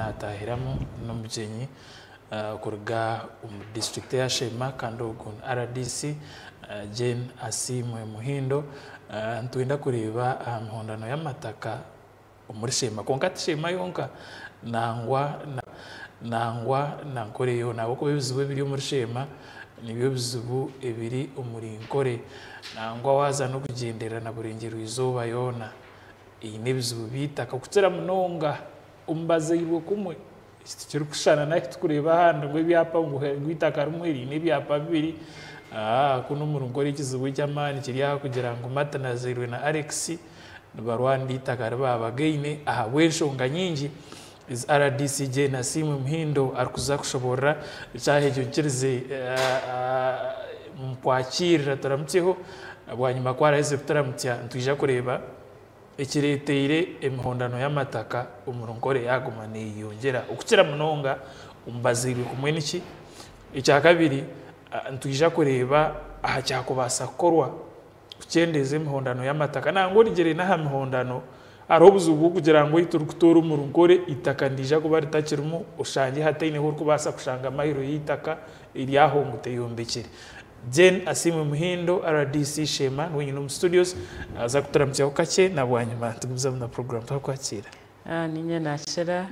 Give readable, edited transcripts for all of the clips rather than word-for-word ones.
Naatahiramu n'omugyenyi kuruga omu disiturikiti eya Sheema kandi ogu ni RDC Jane Asiimwe Muhindo. Nitwenda kureeba aha mihondano y'amataka omuri Sheema kwonka ti Sheema yonka nangwa nangwa na Nkore yoona ahabw'okuba ebizibu ebiri omuri Sheema nibyo bizibu ebiri omuri Nkore nangwa waaza n'okugyendera na Burengyerwa izooba yoona eine ebizibu by'eitaka kukira munonga omu bazairwe kumwe. Eki tikirikushushana n'ahu turikureeba ahandi ngu ebyapa ngu eitaka rimwe riine ebyapa bibiri. Kunu omuri Nkore ekizibu eky'amaani kiri aha kugira ngu Martin azairwe na Alex nibarwanira eitaka ri baabagaine ahabw'enshonga nyingi ezi RDC Jane Asiimwe Muhindo arikuza kushoboorora. Eshaaha egyo nkirize mukwakiirira turamukyeho bwanyima ku araheze kuturamutsya nitwija kureeba Ekireeteire emihondano y'amataka omuri Nkore yaaguma neeyeyongyera okukira munonga omu bazairwe kumwe niki? Ekyakabiri, nitwija kureeba aha kyakubaasa kukorwa kukyendeeza emihondano y'amataka. Nangwa origyere n'aha mihondano, hariho obuzibu bw'okugira ngu ei turikutoora omuri Nkore eitaka niriija kuba ritakirimu oshangye hataine ahu orikubaasa kushanga mayiro y'eitaka eri aho ngu teyombekire. Jane Asiimwe Muhindo, RDC Sheema niwe nyine omu studios aza kuturamutsyaho kakye na bwanyima tugumizamu na program Twakwakiira. Niinye nakira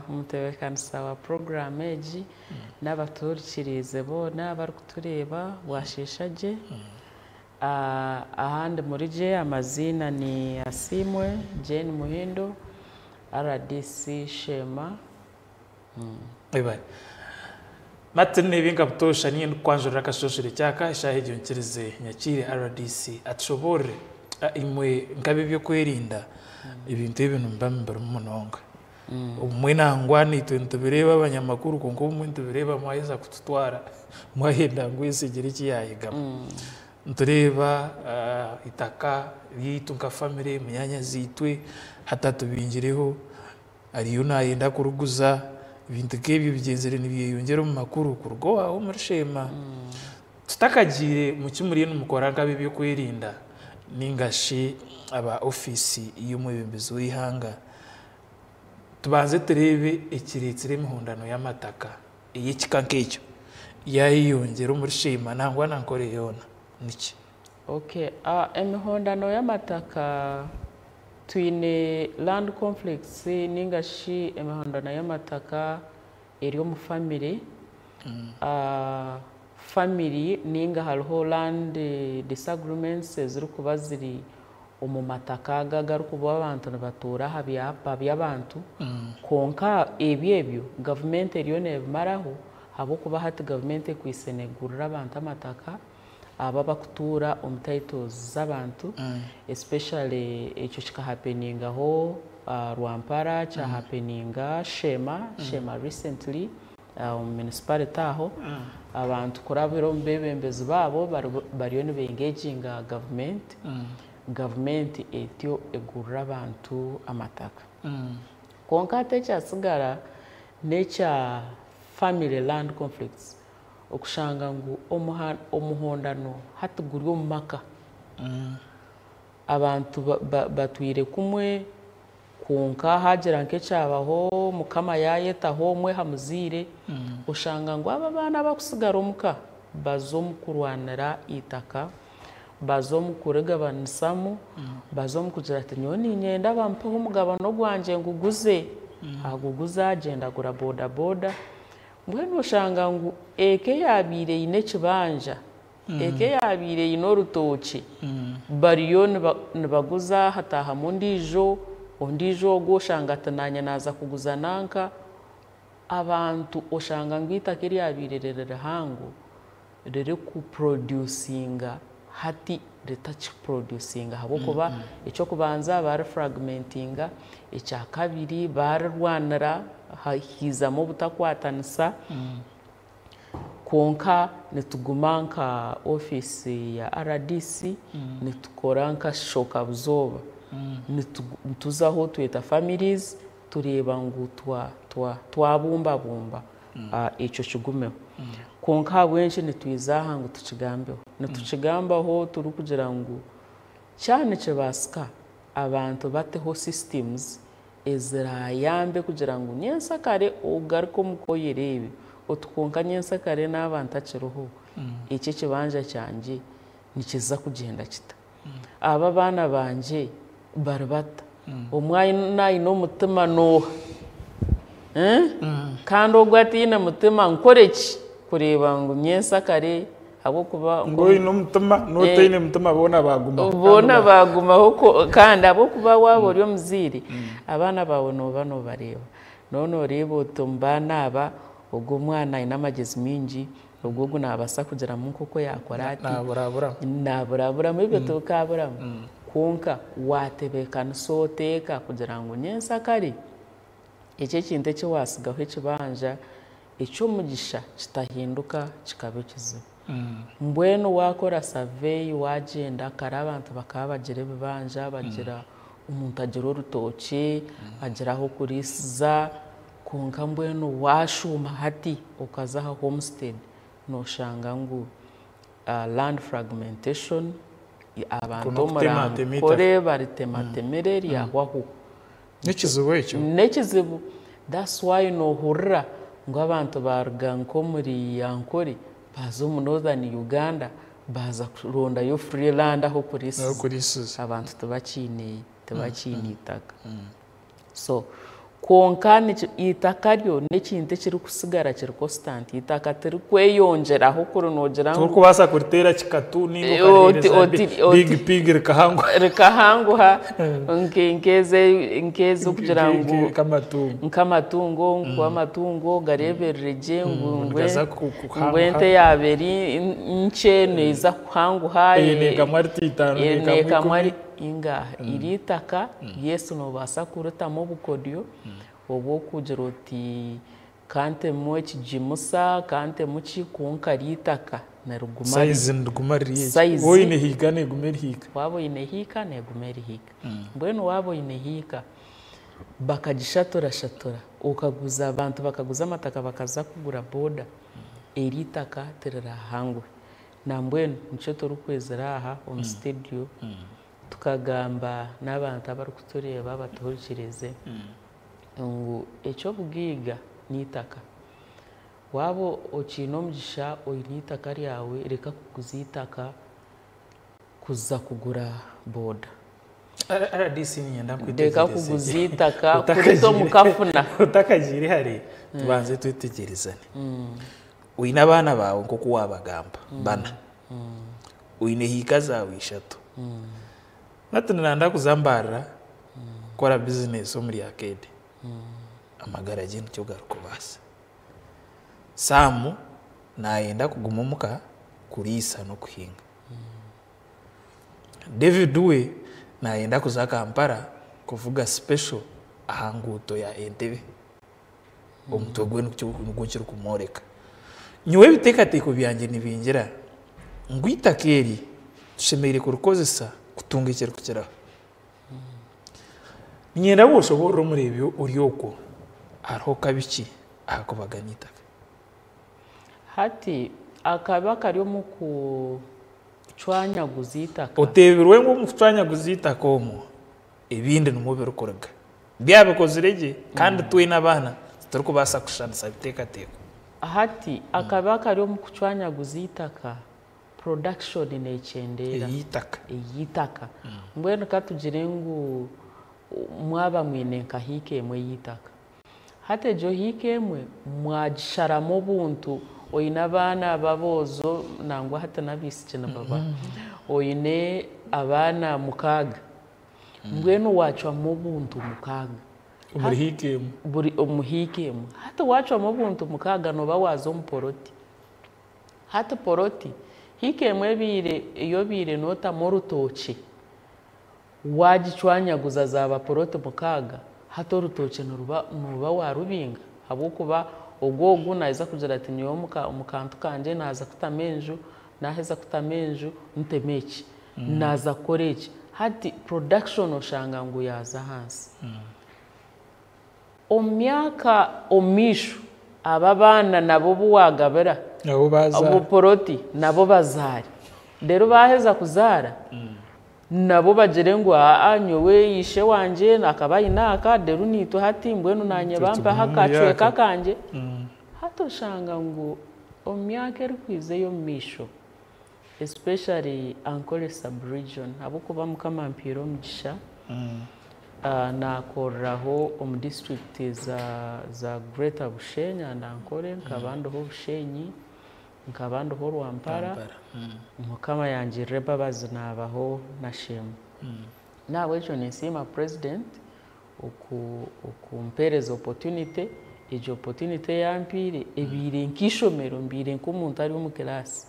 omutebeekanisa wa puroguraamu egi n'abatuhurikiriize boona abarikutureeba bwasheesha gye. Ahandi muri gye amaziina ni Asiimwe Jane Muhindo, RDC Sheema. Webare. Martin ebi nka butoosha niinye ndikukwanjurira akashoshero ekyaka eshaaha egyo nkirize nyakiire RDC atushoboorore imwe nk'ab'ebyokwerinda ebintu ebi nimuba mubirimu munonga. Obumwe nangwa naitwe nitubireeba abanyamakuru kwonka obumwe nitubireeba mwaheza kututwara mwayenda ngu ensi egire eki yaayegamu. Nitureeba eitaka ryaitu nka famire munyaanyazi-itwe hati atubingireho Ariyo naayenda kuriguza, ebintu nk'ebyo bigyenzire nibyeyongyera omu makuru kuruga owaawe omuri Sheema. Tutakagiire mu ki muriyo nimukora nk'ab'eby'okwerinda nainga shi aba ofiisi y'omwebembezi w'eihanga, tubanze tureebe ekireetsire emihondano y'amataka ey'ekika nk'ekyo yaayeyongyera omuri Sheema nangwa na Nkore yoona niki? Okay, emihondano y'amataka Twine land conflicts ninga shi emihondano y'amataka eri omu family, family ninga hariho land disagreements ezirikuba ziri omu mataka ago agarikuba abantu nibatuura aha byapa by'abantu kwonka ebyo ebyo gavumenti eriyo nebimaraho ahabw'okuba hati gavumenti ekwaitse negurira abantu amataka. Abo abakutuura omu titles z'abantu especially ekyo kikahapeningaho Rwampara, kyahapeninga Sheema, Sheema recently omu municipality aho, abantu kurabira omu bebembezi baabo bariyo niba engaginga government, government etyo egurira abantu amataka. Kwonka hati ekyatsigara n'ekya family land conflicts. Okushanga ngu omuhondano hati guri omu maka. Abantu batwire kumwe kwonka haagira nk'ekyabaho mukama yaayetaho omwe aha muzaire, oshanga ngu abo abaana abarikutsigara omuka baza omu kurwanira eitaka, baza omu kurigabanisamu, baza omu kugira ati nyowe niinyenda bampeho omugabano gwangye nguguze. Aguguza agyenda agura bodaboda. Mbwenu oshanga ngu eka eyaabaire eine ekibanja, eka eyaabaire eine orutookye, bariyo nibaguza hataahamu ondiijo, ondiijo ogwo oshanga ati naanye naaza kuguza nanka. Abantu oshanga ngu eitaka eryabaire riri rihango ririkuproducinga hati ritakiproducinga ahabw'okuba eky'okubanza baarifragimentinga, ekyakabiri baarirwanira haizamu obutakwatanisa kwonka nituguma nka ofiisi ya rdc nitukora nka shoka buzooba nituzaho tweta families tureeba ngu twabumbabumba ekyo kigumeho. Kwonka ahabw'enki nitwiza aha ngu tukigambeho? Nitukigambaho turikugira ngu kyaba nikibaasika abantu bateho systems. Eziraayambe kugira ngu nyensakare ogaruke omuka oyereebe oti kwonka nyensakare naaba ntakiriho, eki ekibanja kyangye nikiza kugyenda kita? Aba abaana bangye bari bata? Omwe aine omutima n'oha? Kandi ogwo ataine mutima nkore ki kureeba ngu nyensakare ahabw'okuba Ngu oine omutima n'otaine mutima boona baagumaho. Boona baagumaho kandi ahabw'okuba waaba ori omuzaire, abaana baawe nooba noobareeba. Nooba nooreeba oti omu baana aba, ogu omwana aine amagyezi maingi, ogu ogu naabaasa kugiramu nk'oku yaakora ati. Naaburaburamu. Naaburaburamu, ebyo tibikaaburamu. Kwonka waatebeekanisa oteeka kugira ngu nyensakare, eki ekintu eki waatsigaho ekibanja eky'omugisha kitahinduka kikaba ekizibu. Mbwenu waakora survey waagyenda kare abantu bakaba bagira ebibanja bagira omuntu agira orutookye, agira ah'okuriisiza kwonka mbwenu waashuuma hati okaza aha homestead nooshanga ngu land fragmentation abantu omuri Ankole baritematemire ryahwaho. N'ekizibu ekyo? N'ekizibu. That's why noohurira ngu abantu baaruga nk'omuri Ankole baaza omu Northern Uganda baaza kurondayo free land ah'okuriisiza. Abantu tibakiine tibakiine itaka. So kwonka eitaka ryo n'ekintu ekirikusigara kiri constant. Eitaka tirikweyongyeraho kuri noogira ngu. Torikubaasa kuriteera kikatu ninga okariheereza big pig rikahanguha. Rikahanguha nk'ezi okugira ngu. Nk'amatungo. Nk'amatungo ngu amatungo gareeberere gye ngu ngu ente yaaba eri nkye neeza kuhanguha. Neekamwa riti itaano neekamwa ikumi. Inga iri itaka yes noobaasa kuritamu obukodyo obw'okugira oti kantemu ekigimusa kantemu ki kwonka ri itaka niriguma Sayizi niriguma riri egi. Sayizi. Waaba oine hiika neeguma eri hiika. Waaba oine hiika neeguma eri hiika. Mbwenu waaba oine hiika bakagishaturashatura okaguza abantu bakaguza amataka bakaza kugura boda eri itaka tirirahangwe. Nambwenu nikyo turikwizira aha omu studio tukagamba n'abantu abarikutureeba batuhurikirize ngu eky'obugaiga n'eitaka. Waaba okiine omugisha oine eitaka ryawe reka kuguza eitaka kuza kugura boda. RDC niinyenda Reka kuguza eitaka kurita omu kafuna. Otakagiire hare tubanze twetegyerezane. Oine abaana baawe nk'oku waabagamba bana. Oine hiika zaawe ishatu. Hati niranda kuza Mbarara kukora bizinesi omuri Arcade. Amagara gye nikyo garikubaasa. Sam nayenda kuguma omuka kuriisa n'okuhinga. David we nayenda kuza Kampala kuvuga special aha nguuto ya Entebbe. Omutwe gwe nigwo kirikumworeka. Nyowe ebiteekateeko byangye nibingira ngu eitaka eri tushemereire kurikozesa kutunga ekirikukiraho. Niinyenda ngu oshoboorore omureebi ori okwo hariho kabi ki aha kubagana eitaka. Hati akabi akari omu kucwanyaguza eitaka. Oteebirwe ngu omu kucwanyaguza eitaka omwo ebindi nimwo birikuruga. Byabikozire gye kandi twena abaana titurikubaasa kushushanisa biteekateeko. Hati akabi akari omu kucwanyaguza eitaka, production nekyendeera. Ey'eitaka. Ey'eitaka. Mbwenu katugire ngu mwaba mwine nka hiika emwe y'eitaka. Hati egyo hiika emwe mwagisharamu obuntu, oine abaana b'aboojo nangwa hati n'abaishiki nibabaho, oine abaana mukaaga, mbwenu waacwamu obuntu mukaaga. Omuri hiika emwe. Buri omu hiika emwe. Hati waacwamu obuntu mukaaga nooba waaza omu poroti. Hati poroti, hiika emwe ebaire ei obaire nootamu orutookye, waagicwanyaguza zaaba poroti mukaaga, hati orutookye niruba nooba waarubinga ahabw'okuba ogwo ogu naija kugira ati nyowe omu kantu kangye naaza kutamu enju, naaheza kutamu enju nteme eki, naaza kukora eki. Hati production oshanga ngu yaaza ahansi. Omu myaka omu maisho, abo abaana nabo obu waagabira Nabo baazaara. Obu poroti nabo bazaare. Reero baaheza kuzaara. Nabo bagire ngu aa nyowe ishe wangye akaba aine aka deru naitwe hati mbwenu naanye bampaho akacweka kangye. Hati oshanga ngu omu myaka erikwija ey'omu maisho especially Ankole sub-region ahabw'okuba Mukama ampaire omugisha naakoreraho omu disiturikiti za Greater Bushenyi and Ankole nkaba ndiho Bushenyi, nkaba ndiho Rwampara, Mukama yangirira embabazi naabaho na Sheema. N'ahabw'ekyo ninsiima Purezidenti okumpeereza opportunity, egyo opportunity ei ampiire ebaire nk'eishomero, mbaire nk'omuntu ari omu kiraasi.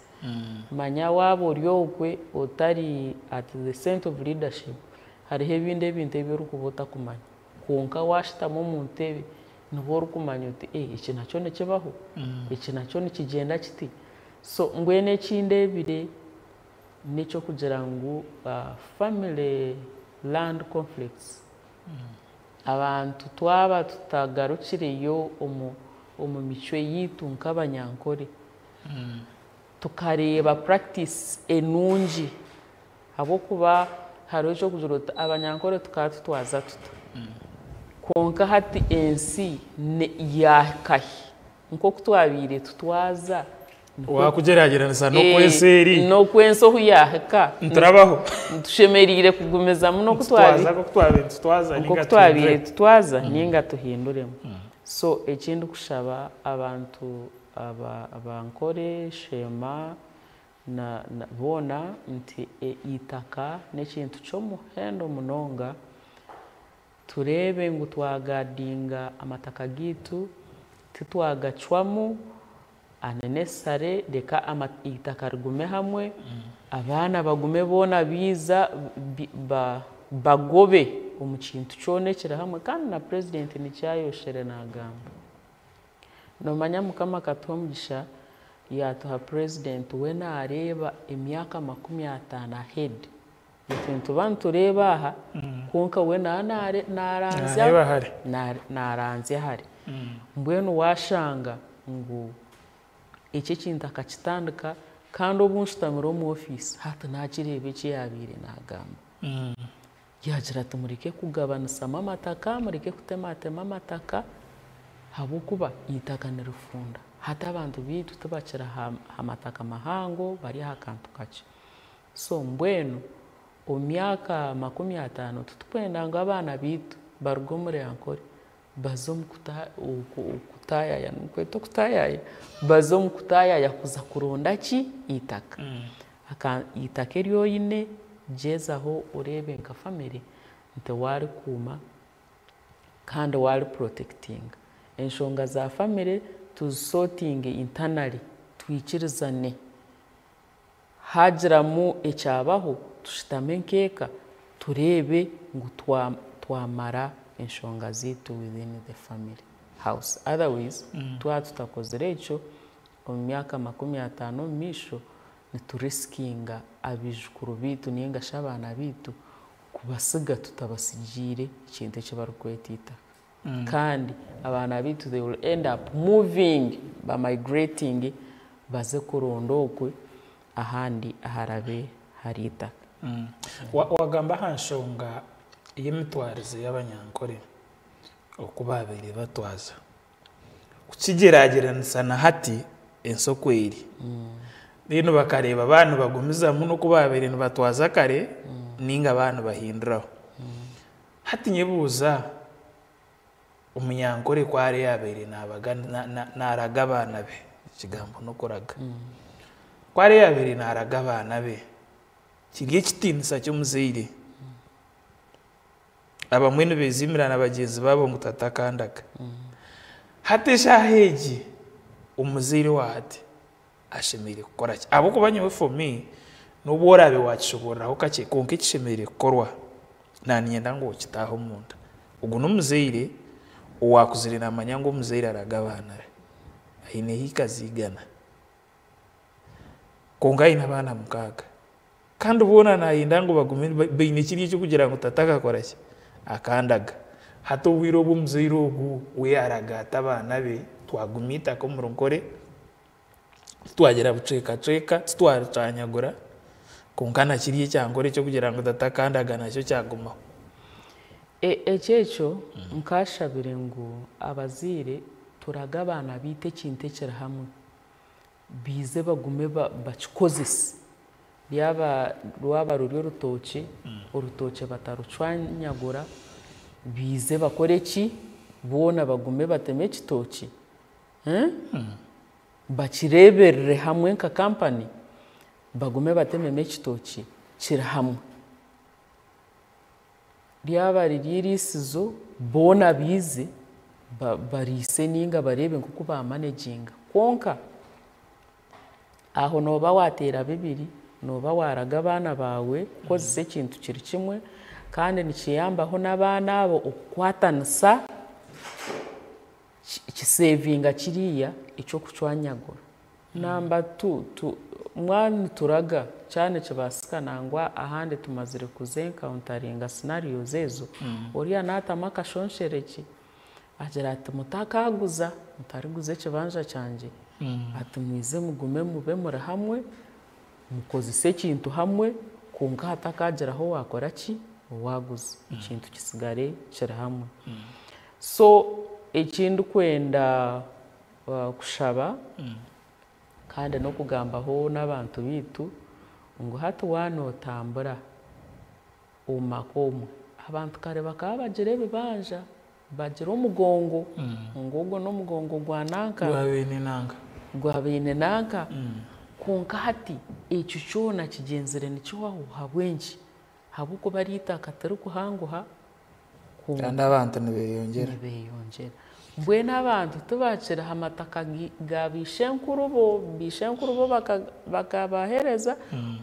Manya waaba ori okwe otari at the centre of leadership, hariho ebindi ebintu ebi orikuba otakumanya. Kwonka waashutama omu ntebe nibwo orikumanya oti eki nakyo nikibaho, eki nakyo nikigyenda kiti. So mbwenu eki ndeebire n'eky'okugira ngu family land conflicts, abantu twaba tutagarukireyo omu micwe yaitu nk'Abanyankore, tukareeba practice enungi ahabw'okuba hariho eky'okugira oti Abanyankore tukaba tutwaza tuta, kwonka hati ensi yaahika hi? Nk'oku twabaire tutwaza Waakugyeragyeranisa n'oku ensi eri. N'oku ensi ohu yaahika. Niturabaho. Tushemereire kugumizamu n'oku Nitutwaza nk'oku twabaire nitutwaza nk'oku ninga twabaire tuhindure. Tutwaza ninga tuhinduremu. So eki ndikushaba abantu aba Abankore, Sheema na boona nti eitaka n'ekintu ky'omuhendo munonga. Tureebe ngu twagaadinga amataka gaitu, titwagacwamu unnecessary, reka eitaka rigume hamwe, abaana bagume boona biiza bagobe omu kintu kyona ekiri hamwe kandi na Purezidenti nikyo ayoshere naagamba. Noomanya Mukama akatuha omugisha yaatuha Purezidenti we naareeba emyaka 50 ahead. Itwe nituba nitureeba aha kwonka we naaba naranzya Naareeba hare. Naranzya hare. Mbwenu waashanga ngu eki ekintu akakitandika kandi obu nshutamire omu ofiisi hati naakireeba eki yaabaire naagamba. Yaagira ati mureke kugabanisamu amataka, mureke kutematema amataka ahabw'okuba eitaka nirifunda. Hati abantu baitu tibakiri aha mataka mahango bari aha kantu kakye. So mbwenu omu myaka 50 titurikwenda ngu abaana baitu baruge omuri Ankole baze omu kutaayaya, nimukweta okutaayaya? Baze omu kutaayaya kuza kuronda ki? Eitaka. Eitaka eri oine gyezaho oreebe nka family nti waarikuuma kandi waariprotectinga. Enshonga za family tuzisortinge internally twikirizane. Haagiramu ekyabaho tushutame nk'eka tureebe ngu twamara enshonga zaitu within the family house. Otherwise twaba tutakozire ekyo, omu myaka 50 omu maisho niturisikinga abaijukuru baitu ninga shi abaana baitu kubasiga tutabasigiire ekintu eki barikweta eitaka. Kandi abaana baitu they will end up moving, bamigrating baze kuronda okwe ahandi aharabe hari eitaka. Wagamba aha nshonga y'emitwarize y'Abanyankore oku baabaire batwaza. Kukigyeragyeranisa na hati ensi oku eri. Then bakareeba baaba nibagumizamu n'oku baabaire nibatwaza kare ninga baaba nibahinduraho. Hati nyebuuza Omunyankore ku ari yaabaire naabaga naaraga abaana be, ekigambo n'okuraga. Ku ari yaabaire naaraga abaana be, kiri ekitiinisa ky'omuzaire. Abamwe nibeeziimira na bagyenzi baabo ngu tata akandaga. Hati eshaaha egi, omuzaire owa hati ashemereire kukora ki? Ahabw'okuba nyowe for me, n'obu oraabe waakishoboororaho kakye, kwonka ekishemereire kukorwa, naaniinyenda ngu okitaahe omunda. Ogu n'omuzaire owaakuzire naamanya ngu omuzaire araga abaana be, aine hiika 100, kwonka aine abaana 6. Kandi boona naayenda ngu bagume baine kiri eky'okugira ngu tata akakora ki? Akandaga. Hati obwire obu omuzaire ogu we yaaraga ata abaana be, twagumya eitaka omu Runkore, titwagira bucwekacweka, titwaricwanyagura. Kwonka na kiriya ekya Ankore eky'okugira ngu tata akandaga nakyo kyagumaho. Ekyo ekyo nkashabire ngu abazaire turage abaana baitu ekintu ekiri hamwe, biize bagume bakikozese. Yaaba rwaba ruri orutookye, orutookye batarucwanyagura, biize bakore ki? Boona bagume bateme ekitookye, bakireeberere hamwe nka kampani, bagume batememu ekitookye kiri hamwe. Ryaba riri iriisizo, boona biize bariise nainga bareebe nk'oku baamaneginga. Kwonka aho nooba waateera bibiri, nooba waaraga abaana baawe kukozesa ekintu kiri kimwe, kandi nikiyambaho n'abaana abo okukwatanisa kisevinga kiriya eky'okucwanyagura. Namba tu, tu, mwaba nituraga kyaba nikibaasika nangwa ahandi tumazire kuza encounteringa scenarios ezo, oriya naatamu akashonsherekye agira ati mutakaguza, mutariguza ekibanja kyangye, ati mwize mugume mube muri hamwe, mukozese ekintu hamwe, kwonka hatakagiraho owaakora ki? Owaaguza, ekintu kitsigare kiri hamwe. So eki ndikwenda kushaba kandi n'okugambaho n'abantu baitu ngu hati waaba nootambura omu maka omwe, abantu kare bakaba bagira ebibanja, bagira omugongo, ngu ogu n'omugongo gwa nanka. Gwa beine nanka. Gwa beine nanka. Kwonka hati ekyo kyona kigyenzire nikihwaho ahabw'enki? Ahabw'okuba eitaka tirikuhanguha. Kandi abantu nibeyongyera. Nibeyongyera. Mbwenu abantu tibakiri aha mataka ga baishenkurubo, baishenkurubo bakabaheereza,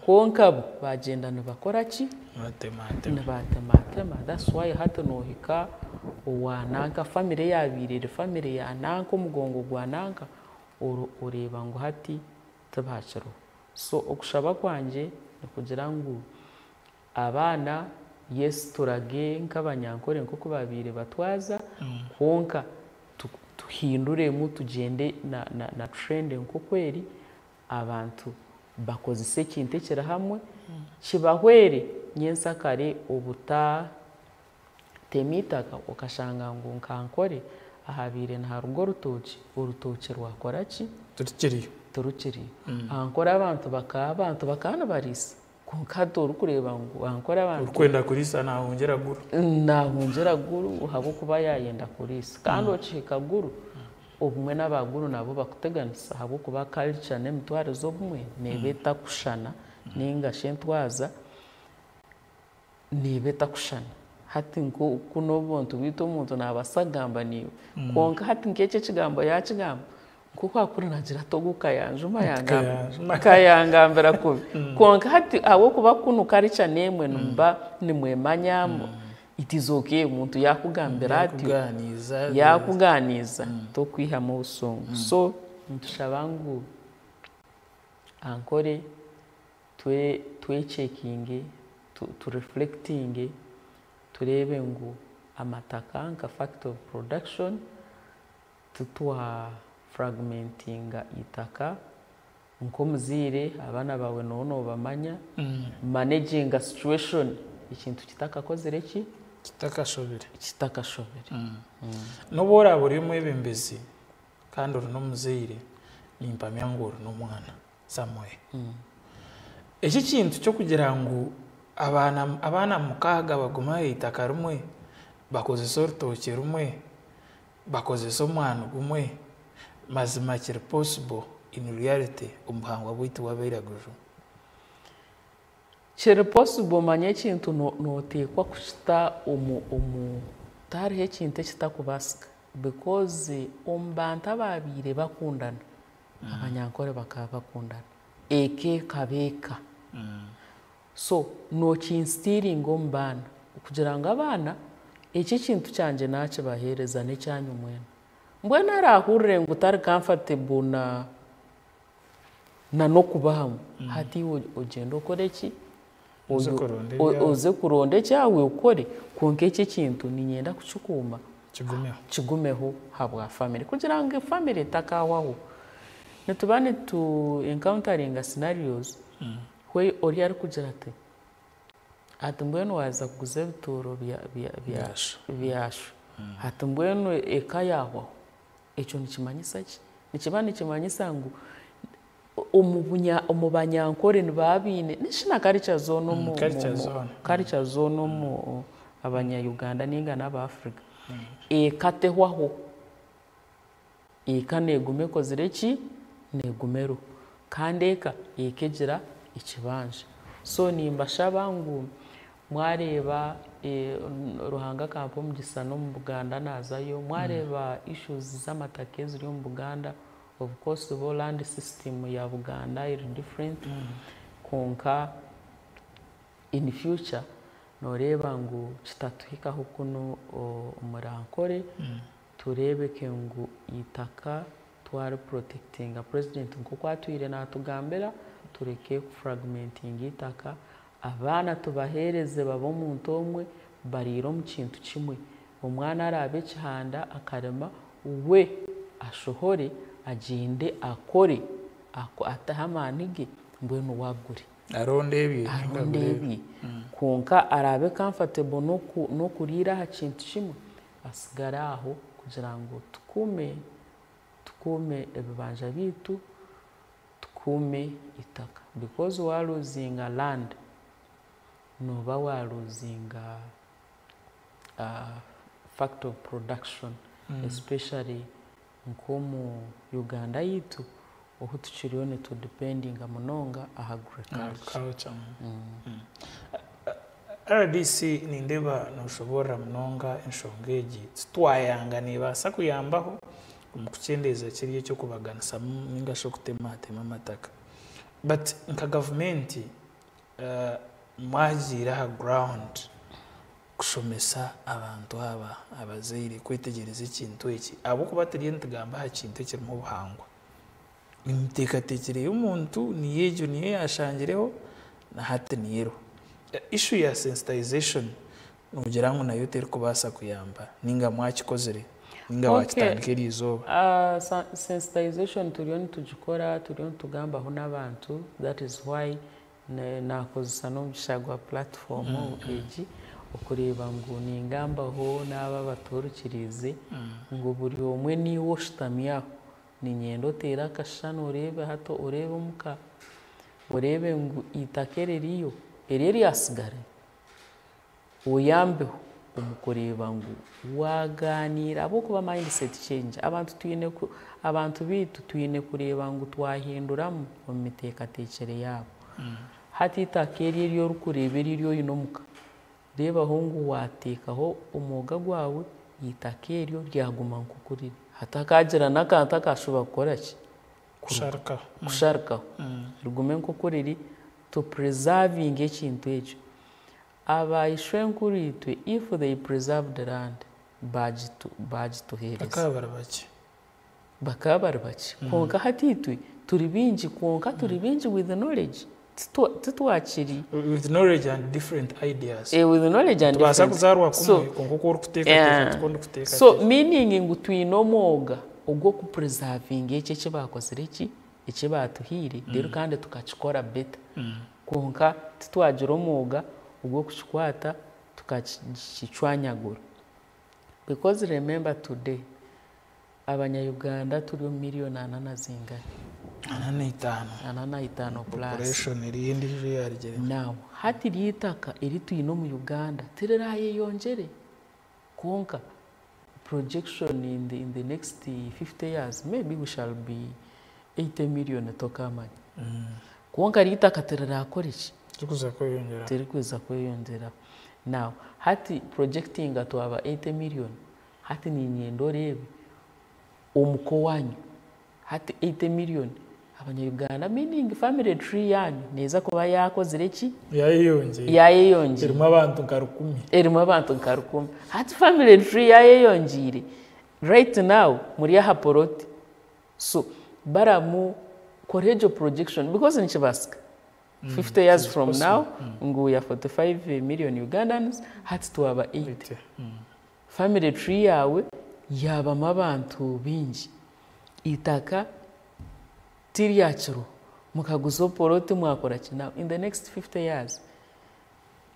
kwonka bo bagyenda nibakora ki? Nibatematema. Nibatematema. That's why hati noohika owa nanka family eyaabaire eri family ya nanka omugongo gwa nanka, oreeba ngu hati tibakiriho. So okushaba kwangye nikugira ngu abaana yes turage nk'abanyankore nk'oku baabaire batwaza, kwonka tuhinduremu tugyende na trend nk'oku eri, abantu bakozese ekintu ekiri hamwe, kibahwere nyensakare obutatema eitaka okashanga ngu nka Ankore ahabaire niharuga orutookye, orutookye rwakora ki? Turukiriyo. Turukiriyo. Ankore abantu bakaba abantu bakaba nibariisa, kwonka hati orikureeba ngu Ankore abantu. Orikwenda kuriisa naahungira Gulu. Naahungira Gulu ahabw'okuba yaayenda kuriisa. Kandi okihika Gulu, obumwe n'aba Gulu nabo bakuteganisa ahabw'okuba culture n'emitwarize obumwe neeba etakushushana nainga shi entwaza neeba etakushushana. Hati nk'oku n'obuntu bwaitu omuntu naabaasa kugamba naiwe, kwonka hati nk'ekyo ekigambo yaakigamba, nk'oku akuri naagira ati ogu kayanjuma kayangambira kubi. Kwonka hati ahabw'okuba kunu culture n'emwe nimuba nimwemanya, it is okay omuntu yaakugambira atyo, yaakugaaniiza tokwihamu obusungu. So nitushaba ngu Ankore twecheckinge, tureflectinge, tureebe ngu amataka nka factor of production titwa fragmentinga eitaka. Nk'omuzaire abaana baawe nooba noobamanya, managinga situation ekintu kitakakozire ki? Kitakashobire. Kitakashobire. N'obu oraaba ori omwebembezi kandi ori n'omuzaire, nimpamya ngu ori n'omwana somewhere. Eki ekintu ky'okugira ngu abaana mukaaga bagume aha itaka rimwe, bakozese orutookye rumwe, bakozese omwani gumwe, mazima kiri possible in reality omu buhangwa bwaitu bw'abairaguju? Kiri possible. Omanye ekintu nooteekwa kukita omu tihariho ekintu ekitakubaasika because omu bantu abaabaire bakundana, Abanyankore bakaba bakundana. Eka ekaba eka. So nookinstillinga omu baana kugira ngu abaana eki ekintu kyangye naakibaheereza n'ekyanyu mwena. Mbwenu araahurire ngu tari comfortable na n'okuba hamwe, hati iwe ogyende okore ki? Oze kuronda ebyawe. Oze kuronda ekyawe okore, kwonka eki ekintu niinyenda kukikuuma Kigumeho. Kigumeho habwa family kugira ngu family etakahwaho. Nituba nitu encounteringa scenarios. Kwe ori arikugira ati, ati mbwenu waaza kuguza ebituuro Byasho. Byasho. Ati mbwenu eka yahwaho. Ekyo nikimanyisa ki? Nikiba nikimanyisa ngu omu Banyankore nibaba baine nishi na culture zoona omu Culture zoona. Culture zoona omu Abanya-Uganda ninga n'Abaafrica. Eka tehwaho. Eka neeguma ekozire ki? Neeguma eriho. Kandi eka egira ekibanja. So nimbashaba ngu mwareeba Ruhanga akampa omugisha n'omu Buganda naazayo, mwareeba issues z'amataka eziri omu Buganda, of course bo land system ya Buganda eri different, kwonka in future nooreeba ngu kitatuhikaho kunu omuri Ankole, tureebeke ngu eitaka twari protectinga. President nk'oku atwire naatugambira, tureke kufragmentinga eitaka, abaana tubaheereze babe omuntu omwe, bariire omu kintu kimwe. Omwana araabe ekihanda akarima, we ashohore agyende akore, ateho amaani ge, mbwenu we agure. Aronde ebye. Aronde ebye. Kwonka araabe comfortable n'okuriira aha kintu kimwe, asigare aho kugira ngu tukuume ebibanja biitu, tukuume eitaka. Because waluzinga land, nooba waluzinga fact of production, especially nk'omu Uganda yitu ohu tukiriyo nitudependinga munonga aha agriculture. Agriculture. RDC, nindeeba noshoborora munonga enshonga egi. Titwayanga neebaasa kuyambaho omu kukyendeeza kiri ekyokubaganisamu ninga shi okutematema amataka. But nka gavumenti mwagiire aha ground kushomesa abantu aba abazaire kwetegyereza ekintu eki, ahabw'okuba turiyo nitugamba aha kintu ekirimu obuhangwa. Emiteekateekyere y'omuntu niyo egyo, niyo yashangireho na hati niyo eriho. Issue ya sensitization noogira ngu nayo terikubaasa kuyamba, ninga mwakikozire, ninga wakitandika eri izooba? Sensitization turiyo nitugikora, turiyo nitugambaho n'abantu. That is why nakozesa n'omugisha gwa platform egi okureeba ngu ningambaho n'aba abatuhurikiriize ngu buri omwe niiwe oshutami aho, niinyenda oteere akashushani oreebe hati, oreebe omuka, oreebe ngu eitaka eririyo eri eryasigara, oyambeho omu kureeba ngu waagaaniira, ahabw'okuba mindset change, abantu biitu twine kureeba ngu twahinduramu omu miteekateekyere yaabo. Hati eitaka eri eri orikureeba eri oine omuka, reebaho ngu waateekaho omwoga gwawe, eitaka eryo ryaguma nk'oku riri, hatakagira n'akantu akashuba kukora ki? Kusharikaho. Kusharikaho. Rigume nk'oku riri, to preserving ekintu ekyo. Abaishwenkuru itwe, if they preserved land, bagituheereza. Bakaba bari bakye. Bakaba bari bakye. Kwonka hati itwe turi bingi, kwonka turi bingi with knowledge. Titwakiri With knowledge and different ideas. With knowledge and Tubaasa different kuzaarwa kumwe, kwonka oku orikuteekateeka tikwo ndikuteekateeka. So meaning ngu twine omwoga ogw'okupreservinga ekyo eki bakozire, eki batuhaire, reero kandi tukakikora better. Kwonka titwagira omwoga ogw'okukikwata tukakicwanyagura. Because remember, today Abanya-Uganda turi omu miliyoni 40 na zingari? 45. 45 plus. Population eriyo endiijo eyarugire. Now hati ry'eitaka eri twine omu Uganda tirirayeyongyere, kwonka projection in the next 50 years, maybe we shall be 80 million, tokamanya. Kwonka ry'eitaka tirirakora eki? Tirikuza kweyongyera. Tirikuza kweyongyera. Now hati projectinga twaba 80 million, hati niinyenda oreebe omuko wanyu hati 80 million Abanya-Uganda, meaning family tree yanyu neeza kuba yakozire ki? Yayeyongyera. Yayeyongyera. Erimu abantu nka 1,000. Erimu abantu nka 1,000. Hati family tree yayeyongiire, right now muri aha poroti, so baramu kora egyo projection, because nikibaasika 50 years from Possible. now ngu we are 45 million Ugandans, hati twaba 8. 80. Family tree yawe yabamu abantu bingi, itaka tiryakiriho. Mukaguza oporoti mwakora ki? Now in the next 50 years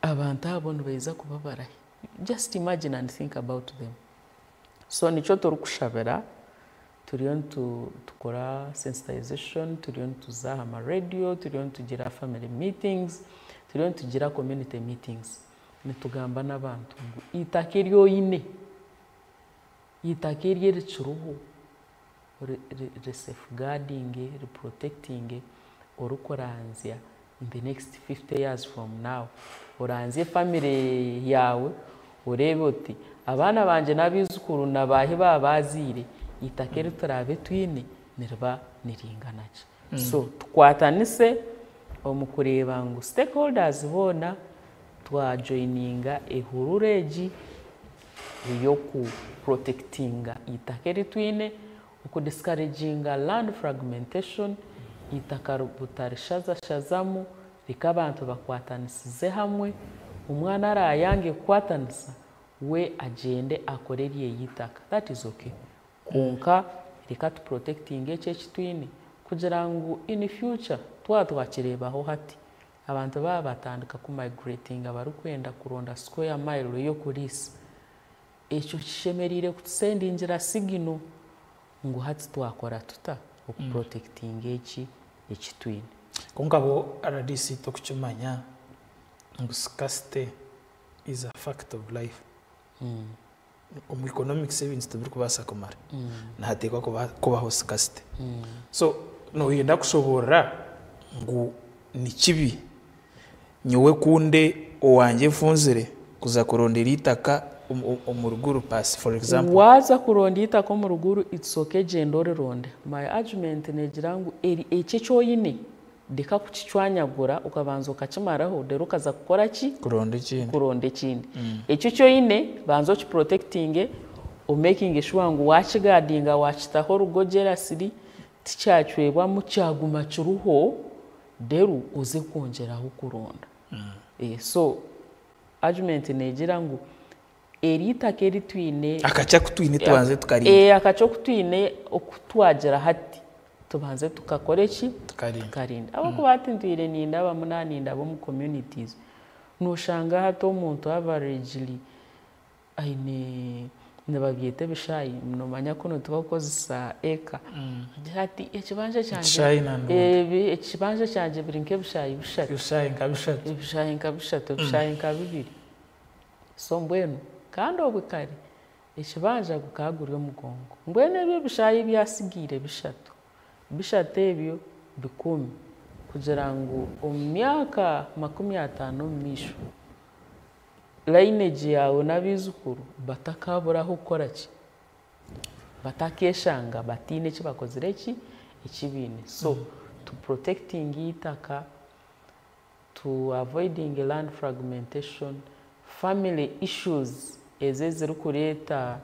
abantu abo nibaija kuba barahi? Just imagine and think about them. So nikyo turikushabira, turiyo nitukora sensitization, turiyo nituza aha ma-radio, turiyo nitugira family meetings, turiyo nitugira community meetings. Nitugamba n'abantu ngu eitaka eri oine, eitaka eri erikiriho, ri-safeguardinge, ri-protectinge orikuranzya in the next 50 years from now. Oranzye family yaawe, oreebe oti abaana bangye n'abaijukuru na baahi baaba baazaire, eitaka eri turaabe twine niriba niringana ki? So tukwatanise omu kureeba ngu stakeholders boona twajoininga ehururu egi ey'okuprotectinga eitaka eri twine, okudiscouraginga land fragmentation, eitaka butarishazashazamu, reka abantu bakwatanisize hamwe, omwana arayange kukwatanisa we agyende akore eryeye eitaka, that is okay. Kwonka reka tuprotectinge eki eki twine kugira ngu in future twaba twakireebaho hati, abantu baaba batandika kumigratinga barikwenda kuronda square mile y'okuriisa, ekyo kishemereire kutusendingira signal ngu hati twakora tuta okuprotectinga eki eki twine. Kwonka bo RDC tokukimanya ngu scarcity is a fact of life. Omu economics ebintu tibirikubaasa kumara, nihateekwa kubaho scarcity. So noyenda kushoboorora ngu ni kibi nyowe kunde owangye nfunzire kuza kurondera eitaka omu ruguru pass, for example? Waaza kuronda eitaka omu ruguru, it's okay, gyenda orironde. My argument neegira ngu eri eki eki oine reka kukicwanyagura, okabanza okakimaraho, reero okaza kukora ki? Kuronda ekindi. Kuronda ekindi. Ekyo eki oine banza okiprotectinge, omakinge sure ngu wakiguardinga, wakitaho orugo jerasiri, tikyacwebwamu, kyaguma kiriho, reero oze kwongyeraho kuronda. So argument neegira ngu eri itaka eri twine, Akakye aku twine tubanze tukarinda. Akakye oku twine, oku twagira hati, tubanze tukakora eki? Tukarinda. Tukarinda. Ahabw'okuba hati ntwire nindabamu naanindaba omu communities, nooshanga hati omuntu averagely aine, nibabyeta ebishaayi, noomanya kunu tibakukozesa eka. Agira ati ekibanja kyangye Ekishaayi nandonda. Ekibanja kyangye biri nk'ebishaayi 3. Ebishaayi nka 3. Ebishaayi nka 3, ebishaayi nka 2. So mbwenu kandi obwe kare ekibanja gukaba guri omugongo. Mbwenu ebyo ebishaayi ebyasigaire 3, 3 ebyo bikumi kugira ngu omu myaka 50 omu maisho lineage yaawe n'abaijukuru batakaburaho kukora ki? Batakeshanga bataine eki bakozire ki? Eki baine. So to protecting eitaka, to avoiding land fragmentation, family issues ezo ezirikureeta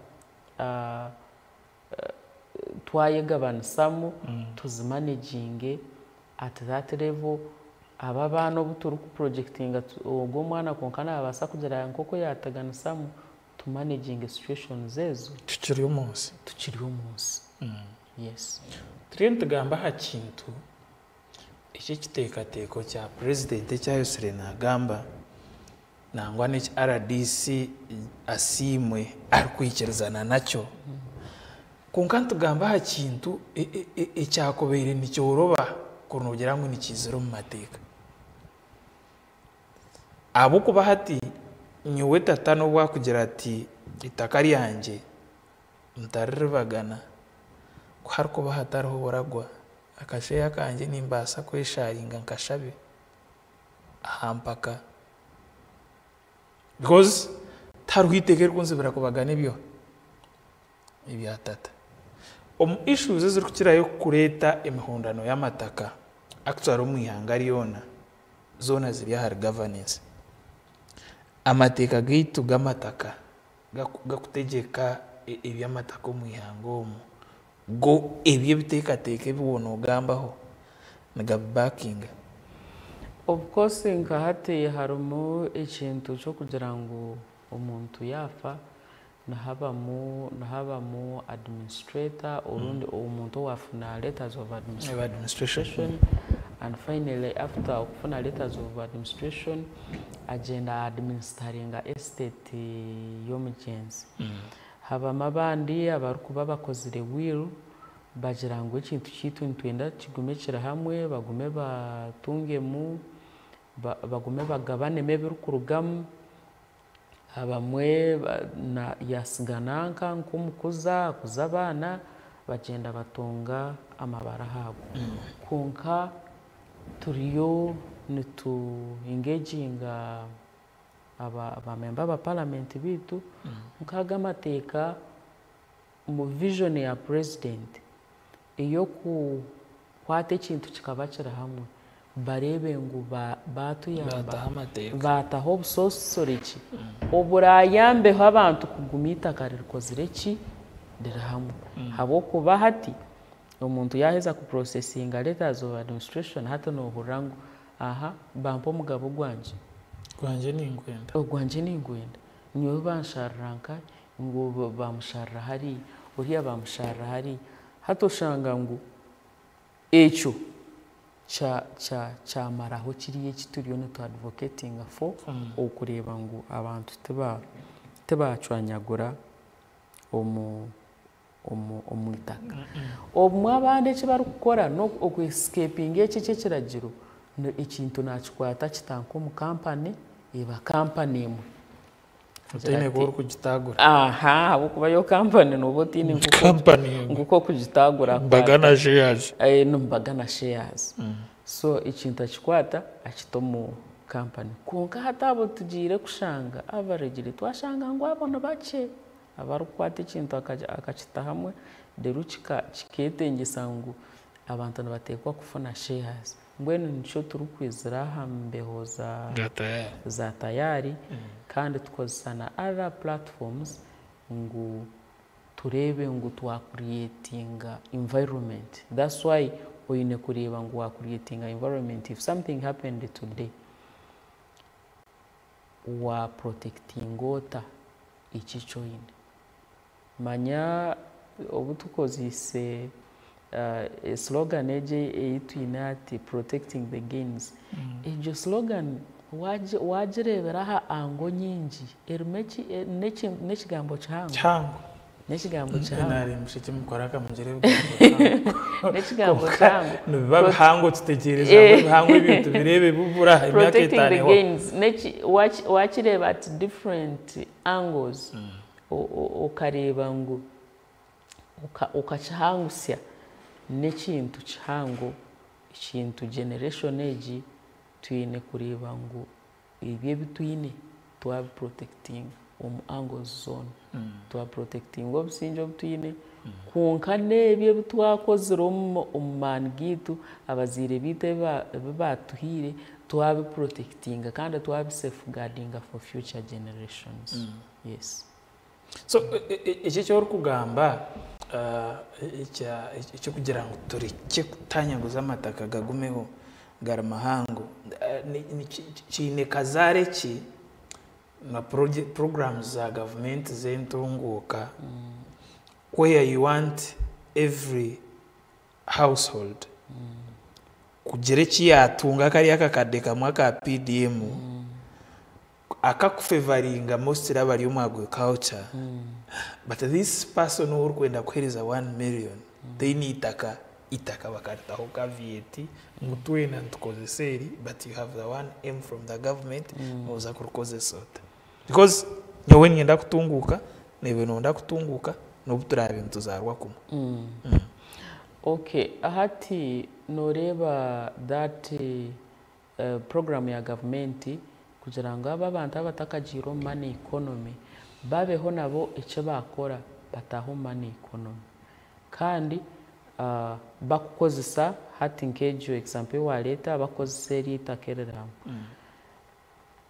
twayegabanisamu, tuzimanaginge at that level. Aba abaana obu turikuprojectinga ogwo omwana kwonka naabaasa kugira nk'oku yateganisamu, tumanaginge situations ezo. Tukiri omu nsi. Tukiri omu nsi. Yes. Turiyo nitugamba aha kintu eky'ekiteekateeko kya purezidenti ekyayosire naagamba, nangwa n'eki RDC asiimwe arikwikirizana nakyo. Kwonka nitugamba aha kintu ekyakubaire nikyoroba kuri noogira ngu nikiizira omu mateeka. Ahabw'okuba hati nyowe tata n'obu akugira ati eitaka ryangye ntariribagana, ku harikuba hatariho buragwa, akasheeya kangye nimbaasa kwesharinga nkashabe aha mpaka. Because tihariho eiteeka eririkunzibira kubagana ebyo ebya tata. Omu issues ezirikukirayo kureeta emihondano y'amataka actually omu ihanga ryona, zoona ziri ahari governance. Amateeka gaitu g'amataka gakutegyeka eby'amataka omu ihanga omu, go ebyo ebiteekateeko ebi woona ogambaho nigabibakinga? Of course, nka hati harimu ekintu ky'okugira ngu omuntu yaafa nihabamu administrator, orundi omuntu owaafuna letters of administration. And finally after okufuna letters of administration agyenda administeringa estate y'omugyenzi. Habamu abandi abarikuba bakozire will bagira ngu ekintu kyaitu nitwenda kigume kiri hamwe, bagume batungemu, bagume bagabanemu ebirikurugamu. Abamwe yaatsiga nanka nk'omukuza akuza abaana bagyenda batunga amabara ahago. Kwonka turiyo nitu engaginga aba member ba parliament baitu nk'aga amateeka omu vision ya president ey'okukwata ekintu kikaba kiri hamwe bareebe ngu batuyamba Bataho amateeka. Bataho obusosoreki oburayambeho abantu kuguma eitaka ririkozire ki riri hamwe, habwokuba hati omuntu yaheza kuprocessinga letters of administration, hati nohurira ngu aha bampa omugabo gwangye. Gwangye ningwenda. Ogwangye ningwenda, nyowe bansharira nka ngu bamusharira hariya, oriya bamusharira hariya. Hati oshanga ngu ekyo kyamaraho kiriya eki turiyo nitu advocatinga for, okureeba ngu abantu tibacwanyagura omu itaka. Obumwe abandi eki barikukora n'okwescapinga eki eky'ekiragiro, ekintu nakikwata kitanka omu kampani, eba kampani emwe. Otaine kuba orikugitagura. Aha, ahabw'okuba yo kampani nooba otaine Kampani emwe. Nk'oku okugitagura. Mbagana shares. Nimbagana shares. So ekintu akikwata akita omu kampani. Kwonka hati abo tugiire kushanga averagely twashanga ngu abo ni bakye abarikukwata ekintu akakita hamwe, reero kiketengyesa ngu abantu nibateekwa kufuna shares. Mbwenu nikyo turikwizira aha mbeho za Tayari, kandi tukozesa na other platforms ngu tureebe ngu twacreatinga environment. That's why oine kureeba ngu wacreatinga environment, if something happened today, wa protectinga ota eki eki oine. Manya obu tukozeise slogan egi ei twine ati, "Protecting the gains", egyo slogan wagireebera aha angle nyingi erimu n'ekigambo kihango. Kihango. N'ekigambo kihango. NRM kimukora akamugire ebigambo bihango. N'ekigambo kihango. Nibiba bihango, tutekyereza ngu ebihango ebyo tubirebe bubura emyaka Protecting 5 the ehwaho. gains, wakireeba at different angles, okareeba ngu okakihangusya n'ekintu kihango, ekintu generation egi twine kureeba ngu ebyo ebi twine twabiprotectinga omu angles zoona. Twaprotectinga obusingye obu twine, kwonka n'ebyo ebi twakozire omu maani gaitu, abazaire baitu ebi batuhaire, twabiprotectinga kandi twabisafeguardinga for future generations. Yes. So eki eki orikugamba ekyokugira ngu tureke kutanyaguza amataka gagumeho gari mahango, kiine kazaare ki na programs za gavumenti z'entunguuka, where you want every household kugira eki yatunga, kariya akakadde kamwe aka PDM akakufavoringa mostly abari omu agriculture, but this person orikwenda kuheereza 1 million taine itaka, itaka bakaritaho caveat ngu twena nitukozesa eri, but you have the 1M from the government, noza kurikozesa ota? Because nyowe ninyenda kutunguuka, naiwe noyenda kutunguuka, n'obu turaabe nituzaarwa kumwe. Okay, hati noreeba that program ya gavumenti kugira ngu abo abantu abatakagiire omu money economy babeho nabo eki bakora, bataahe omu money economy, kandi bakukozesa hati nk'egyo example ewareeta, bakozesa eri eitaka eriri hamwe.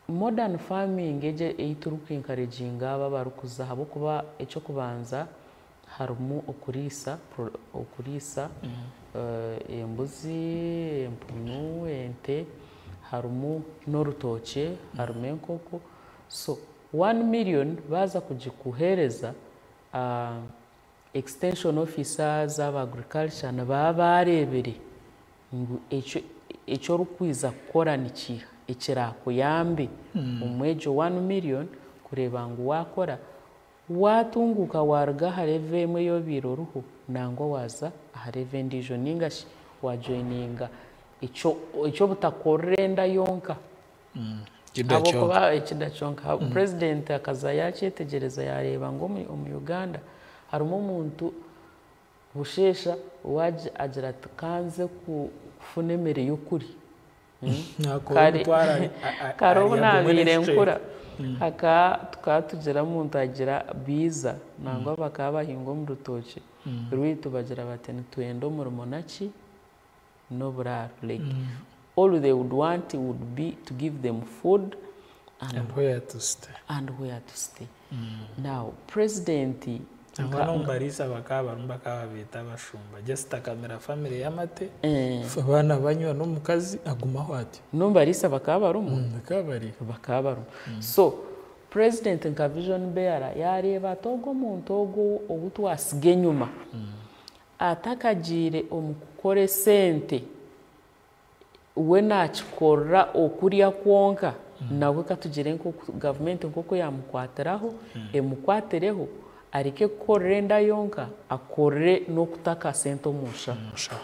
Modern farming egyo ei turikwencouraginga abo abarikuza, ahabw'okuba ekyokubanza harimu okuriisa embuzi, empunu, ente, harimu n'orutookye, harimu enkoko. So 1 million baaza kugikuheereza, extension officers aba agriculture nibaba bareebire ngu ekyo Eki orikwija kukora nikiiha ekiraakuyambe omu egyo one million kureeba ngu waakora, waatunguuka waaruga aha level emwe ei obaire oriho nangwa waaza aha level endiijo nainga shi waajoininga eky'obutakorera enda yonka. Ahabw'okuba ekida kyonka. Purezidenti akaza yaakyetegyereza yaareeba ngu omu Uganda harimu omuntu Busheesha owaagye agira ati, Ka nze kufuna emere y'okurya. Kare obu naabaire nkura, tukaba tugira omuntu agira biiza, nangwa bakaba bahinga omu rutookye rwaitu bagira bati, Nitwenda omurimo naki? N'oburaaro. Like all they would want would be to give them food and where to stay. And where to stay. Now president Nangwa n'omubariisa bakaba barimu bakaba babeeta abashumba just akamira family y'amate abaana banywa n'omukazi agumaho atyo. N'omubariisa bakaba barimu? Bakaba bariyo. Bakaba barimu. So president nka vision bearer yareeba ati ogu omuntu ogu ou twasiga enyuma atakagiire omu kukora esente We naakikorera okurya kwonka, nawe ka tugire nk'oku gavumenti nk'oku yaamukwatiraho, emukwatireho areke kukorera enda yonka, akorere n'okuta akasente omu nshaho.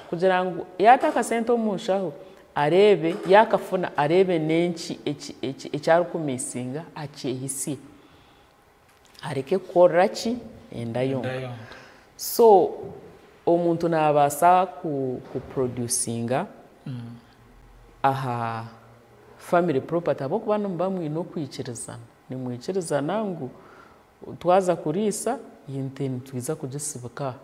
Kugira ngu yaata akasente omu nshaho, areebe yaakafuna areebe n'enki eki eki eki arikumiisinga akyehisye. Areke kukorera ki? Enda yonka. So omuntu naabaasa ku kuproducinga aha family property ahabw'okuba nimuba mwine okwikirizana. Nimwikirizana ngu twaza kuriisa ente nitwija kugisibika aha,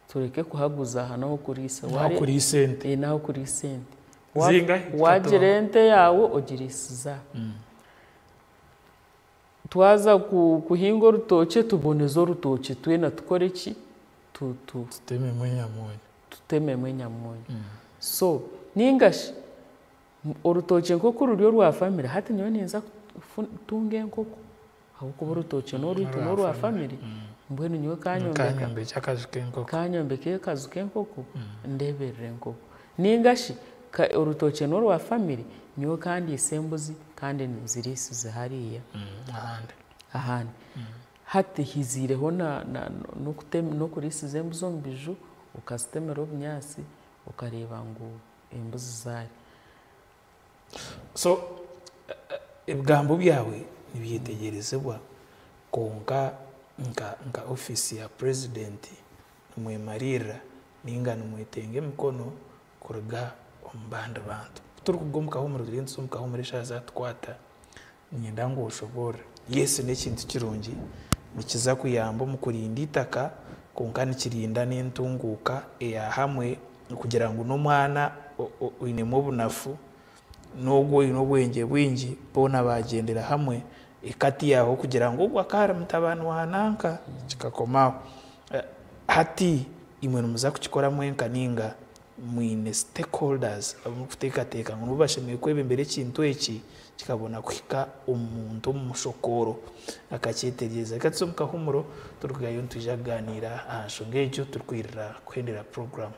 tureke kuhaguza aha n'ah'okuriisa. N'ah'okuriisa ente. N'ah'okuriisa ente. Zingahi? Waagira ente yaawe ogiriisize aha. Twaza kuhinga orutookye tuboneze orutookye twena tukore ki? Tutememu enyamunyu. Tutememu enyamunyu. So ninga shi orutookye nk'oku ruri orwa famire hati nyowe ninza kutunga enkoko ahabw'okuba orutookye n'orwaitu n'orwa famire mbwenu nyowe kanyombekye akaju k'enkoko. Kanyombeke akaju k'enkoko ndeeberere enkoko. Ninga shi orutookye n'orwa famire Nyowe ka ndiise embuzi kandi nziriisize hariya ahandi. Hati hiziireho n'okuriisiza embuzi omu biju, okazitemera obunyaatsi okareeba ngu embuzi zaarya. So ebigambo byawe nibyetegyerezibwa kwonka nka ofiisi ya purezidenti nimwemariirira ninga nimwetenga emikono kuruga omu bandi bantu. Ku turikuruga omu kahumuro turiyo nituza omu kahumuro eshaaha zaatukwata, niinyenda ngu oshoboorore. Yes n'ekintu kirungi, nikiza kuyamba omu kurinda eitaka kwonka nikirinda n'entunguuka eya hamwe kugira ngu n'omwana oinemu obunafu n'ogwo oine obwengye bwingi boona baagyendera hamwe eka tiyaabaho kugira ngu ogu akaba ari mutabani wa nanka kikakoma aho. Hati imwe nimuza kukikora mwenka nainga mwine stakeholders abu murikuteekateeka ngu nibo bashemereire kwebembera ekintu eki kikabona kuhika omu muntu omu mushokooro akakyetegyereza. Reka tuze omu kahumuro turikugarukayo nitwija kugaaniira aha nshonga egyo turikwirira kuhendera puroguraamu.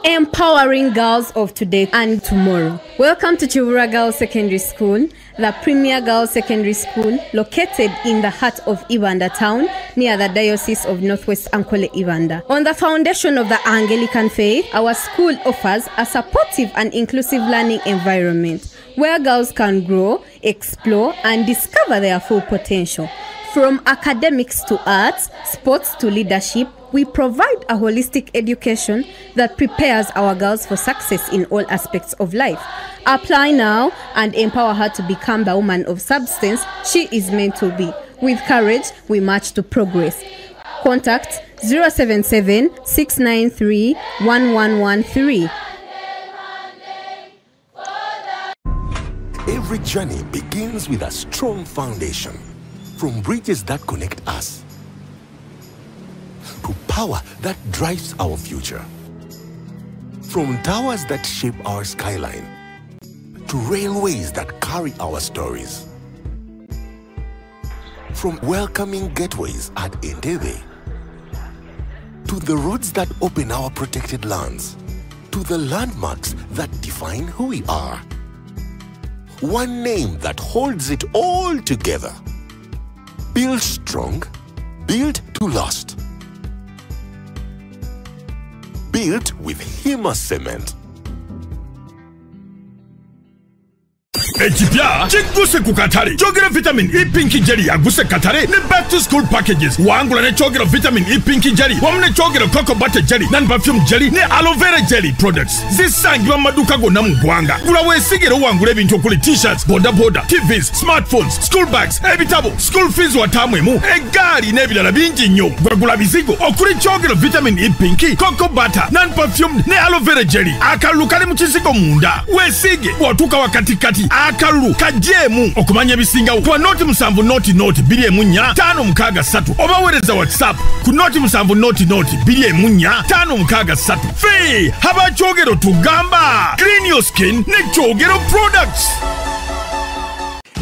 Empowering girls of today and tomorrow. Welcome to Kiwuulwa Girls Secondary School, the premier girls secondary school located in the heart of Ibanda town near the Diocese of Northwest Ankole Ibanda. On the foundation of the Anglican faith, our school offers a supportive and inclusive learning environment where girls can grow, explore, and discover their full potential. From academics to arts, sports to leadership, we provide a holistic education that prepares our girls for success in all aspects of life. Apply now and empower her to become the woman of substance she is meant to be. With courage, we march to progress. Contact 077 693 1113. Every journey begins with a strong foundation. From bridges that connect us, to power that drives our future. From towers that shape our skyline to railways that carry our stories. From welcoming gateways at Entebbe to the roads that open our protected lands, to the landmarks that define who we are. One name that holds it all together. Built strong, built to last. Built with Hima Cement. Ekipya kigguse ku katale. Kyogero Vitamin E Pink Jelly yaguse katale ne back to school packages. Wangula ne Kyogero Vitamin E Pink Jelly wamu ne Kyogero Cocoa Butter Jelly, non perfume jelly ne aloe vera jelly products zisangibwa mu maduuka gonna mu ggwanga. Gula weesigire owangula ebintu okuli t-shirts, boda boda, TVs, smartphones, school bags, ebitabo, school fees wa taamu emu, eggaali n'ebirala bingi nnyo. Gwegula bizigo okuli Kyogero Vitamin E Pink, Cocoa Butter, non perfume ne aloe vera jelly. Akalulu kali mu kizigo munda. Weesige bw'otuuka wakatikati akalulu kajeemu. Okumanya ebisingawo kuba 0 7 0 0 2 4 5 6 3 oba weereza WhatsApp ku 0 7 0 0 2 4 5 6 3. Ffe abakyogero tugamba clean your skin ne Kyogero products.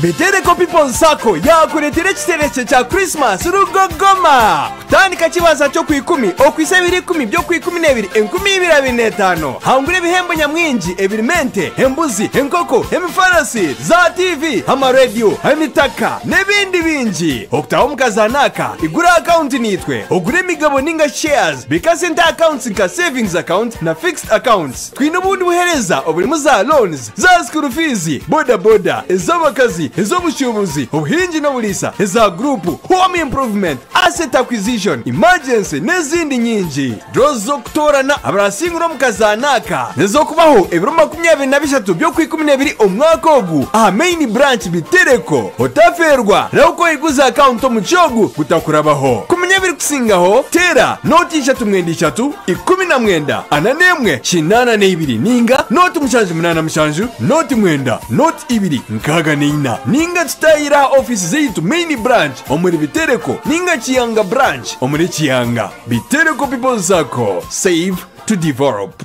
Bitereko People Sacco yakuletera ekitereke kya Christmas rugogoma kutandika kibaza cyo ku 10 okwisa 2 byo ku 12 2025. Hangura ebihembo nyamwingi ebirimente, embuzi, enkoko, emifarasi, za TV, amaradio, emitaka n'ebindi bingi. Okutaho omukazanaka igura account nitwe ogure emigabo ninga shares bika sente accounts nka savings account na fixed accounts. Twine obundi buhereza oburimu za loans, za school fees, boda boda, ez'abakazi, ez'obushubuzi, obuhingi n'obulisa, eza group, home improvement, asset acquisition, emergency n'ezindi nyingi. Draws z'okutoorana abarasingura omukazanaka nez'okubaho ebiro 23 byo ku 12 omwaka ogu aha main branch Bitereko. Otaferwa rero iguza account omu kyogu gutakurabaho. Kumenya ebirikusingaho tera 0 3 3 19 41 82 ninga 0 7 8 0 9 0 2 64 ninga tutayira office zeitu main branch omuri Bitereko ninga Kiyanga branch omuri Kiyanga. Bitereko People Sacco, save to develop.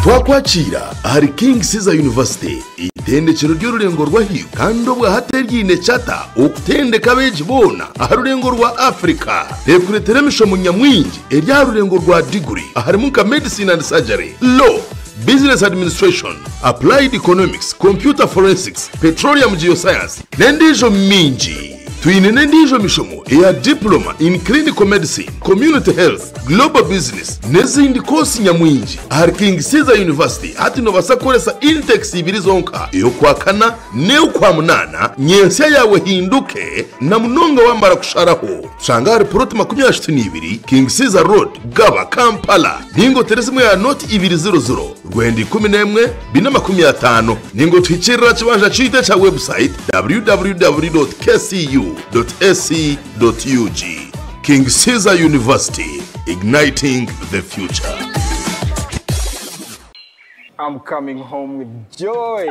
Twakwakira ahari King Caesar University, itendekero ry'ururengo rwa hiyo kandi obwahate ryine chata okutendeka abeegi boona aha rurengo rwa Africa. Rekuretera emishomo nyamwingi erya rurengo rwa degree aharimu nka medicine and surgery, law, business administration, applied economics, computer forensics, petroleum geoscience n'endiijo mingi. Twine n'endiijo mishomo eya diploma in clinical medicine, community health, global business n'ezindi kosi nyamwingi. Ahari King Caesar University hati nobasa kukoresa intakes ibiri zonka, ey'okwakana n'ey'okwamunaana. Nyensya yawe hinduke na munonga wamara kusharaho. Tushanga ahari plot 32 King Caesar Road, Gaba, Kampala. Ningo teresimu ya 0 200 9 11 450 ningo tuhikirira kibanja kiite kya website www.kcu.ac.ug. King Caesar University, igniting the future. I'm coming home with joy.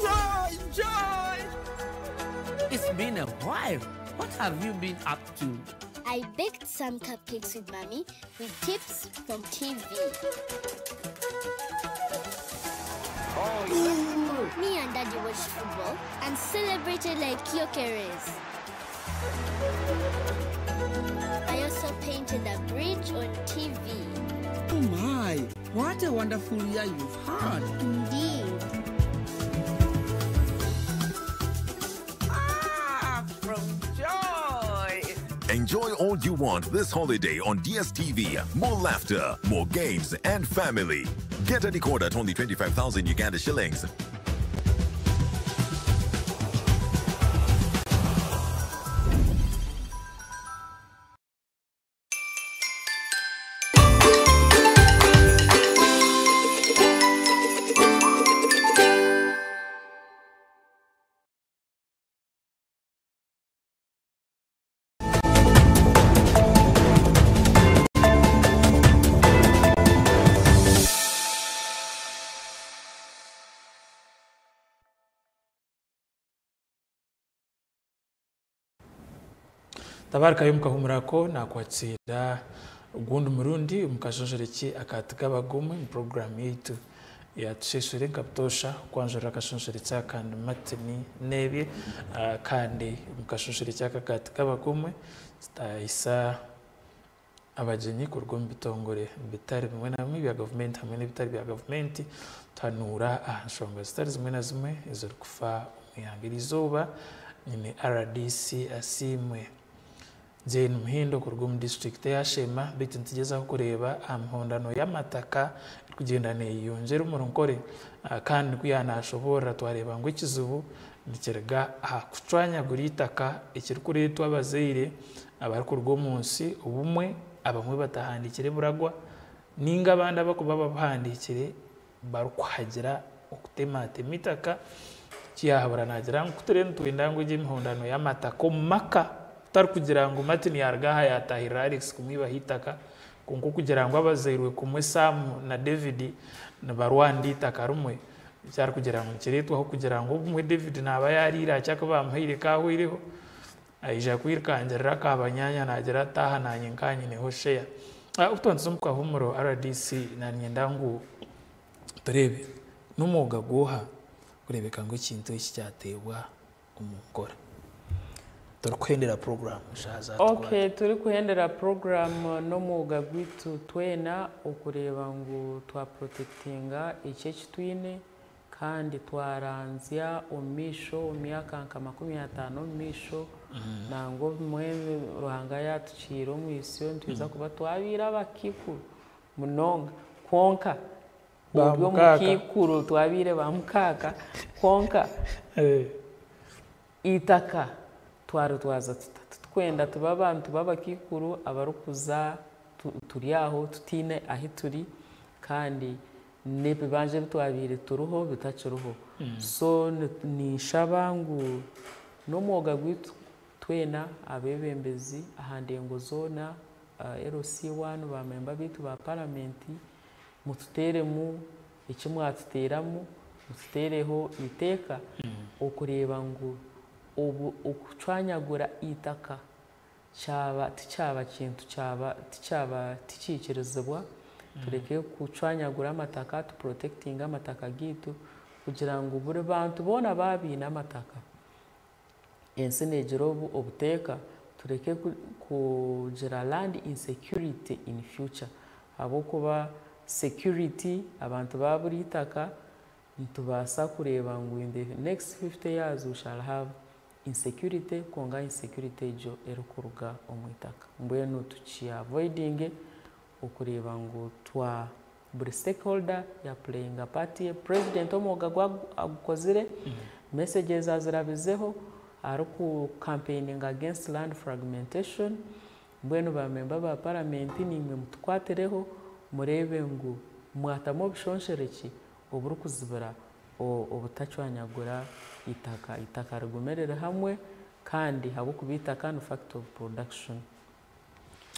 Joy, joy! It's been a while. What have you been up to? I baked some cupcakes with Mommy with tips from TV. Me and Daddy watched football and celebrated like Gyokeres. I also painted a bridge on TV. Oh my, what a wonderful year you've had. Indeed. Ah, from joy. Enjoy all you want this holiday on DSTV. More laughter, more games, and family. Get a decoder at only 25,000 Uganda shillings. Tabarikayo mukahumurako nakwakira ogundi murundi omukashonshorekye aka Tigabagumwe omu puroguraamu yaitu ya Tusheshure nka butoosha kwanjurira akashonshorekye aka ndi Martin Nebye kandi omu kashonshorekye aka aka Tigabagumwe tutahisa abagyenyi kuruga omu bitongore bitari bimwe na bimwe bya gavumenti hamwe n'ebitari bya gavumenti tuhanuura aha nshonga zitari zimwe na zimwe ezirikufa omu ihanga. Eriizooba nyine rdc Asiimwe Jane Muhindo kuruga omu disiturikiti eya Sheema beitu nitugyezaho kureeba aha mihondano y'amataka erikugyenda neeyeyongyera omuri Nkore kandi ku yaanashoboorora twareeba ngu ekizibu nikiruga aha kucwanyagura eitaka ekirikureetwa abazaire abarikuruga omu nsi obumwe abamwe batahandiikire buragwa ninga abandi abarikuba babuhandiikire barikuhagira okutematema eitaka. Eki yaahabura naagira ngu ku turiyo nitwenda ngu egyo emihondano y'amataka omu maka kutari kugira ngu Martin yaaruga aha yaataahirira Alex kumwibaho eitaka kwonka okugira ngu abazairwe kumwe Sam na David nibarwanira eitaka rimwe eki arikugira ngu nikireetwaho kugira ngu obumwe David naaba yaariire aha ki aku baamuhaire kaahweireho aija kwirukangirira aka banyaanya naagira ati aha naanye nkanyineho share. Obu twaba nituza omu kahuumuro rdc naanyenda ngu tureebe n'omwoga gw'oha kureebeka ngu ekintu eki kyateebwa omu nkora. Turikuhendera puroguraamu eshaaha zaatwara. Okay, turikuhendera puroguraamu n'omwoga gwaitu twena okureeba ngu twa protectinga eki eki twine kandi twaranzya omu maisho omu myaka nka 50 omu maisho nangwa obumwe Ruhanga yaatukiira omwitsyo nitwija kuba twabaire abakaikuru munonga kwonka ori omukaikuru twabaire ba mukaaka kwonka eitaka twaritwaza tuta? Titukwenda tube abantu b'abakaikuru abarikuza turi aho tutaine ahu turi kandi n'ebibanja ebi twabaire turiho bitakiriho. So ninshaba ngu n'omwoga gwaitu twena abeebembezi aha ndengo zoona, LC1, baamemba baitu ba paramenti, mututeeremu eki mwatuteeramu, mututeereho eiteeka okureeba ngu obu okucwanyagura eitaka kyaba tikyaba kintu kyaba tikyaba tikiikirizibwa, tureke kucwanyagura amataka, tu protectinge amataka gaitu kugira ngu buri bantu boona baaba baine amataka, ensi neegira obuteeka, tureke kugira land insecurity in future ahabw'okuba security abantu baabura eitaka nitubaasa kureeba ngu in the next 50 years we shall have insecurity kwonka insecurity egyo erikuruga omu itaka. Mbwenu tuki avoidinge okureeba ngu twa buri stakeholder ya playinga part ye, president omwoga gwe agukozire, messages azirabizeho ariku campaigninga against land fragmentation, mbwenu ba member ba paramenti naimwe mutukwatireho mureebe ngu mwatamu obushonshorekye oburikuzibira obutacwanyagura eitaka, eitaka rigume riri hamwe kandi ahabw'okuba eitaka ni factor of production.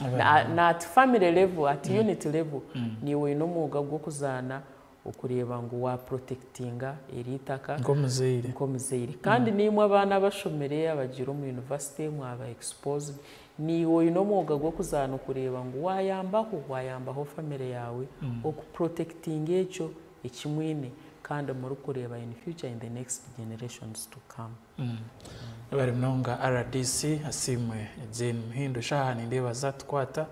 Na at family level, at unit level, naiwe oine omwoga gw'okuzaana okureeba ngu wa protectinga eri eitaka Nk'omuzaire. nk'omuzaire. Kandi naimwe abaana abashomire, abagiire omu university mwaba exposed, naiwe oine omwoga gw'okuzaana okureeba ngu wayambaho, wayambaho family yaawe oku protectinga ekyo eki mwine kandi murikureeba in future in the next generations to come. Webare munonga rdc Asiimwe Jane Muhindo. Eshaaha nindeeba zatukwata,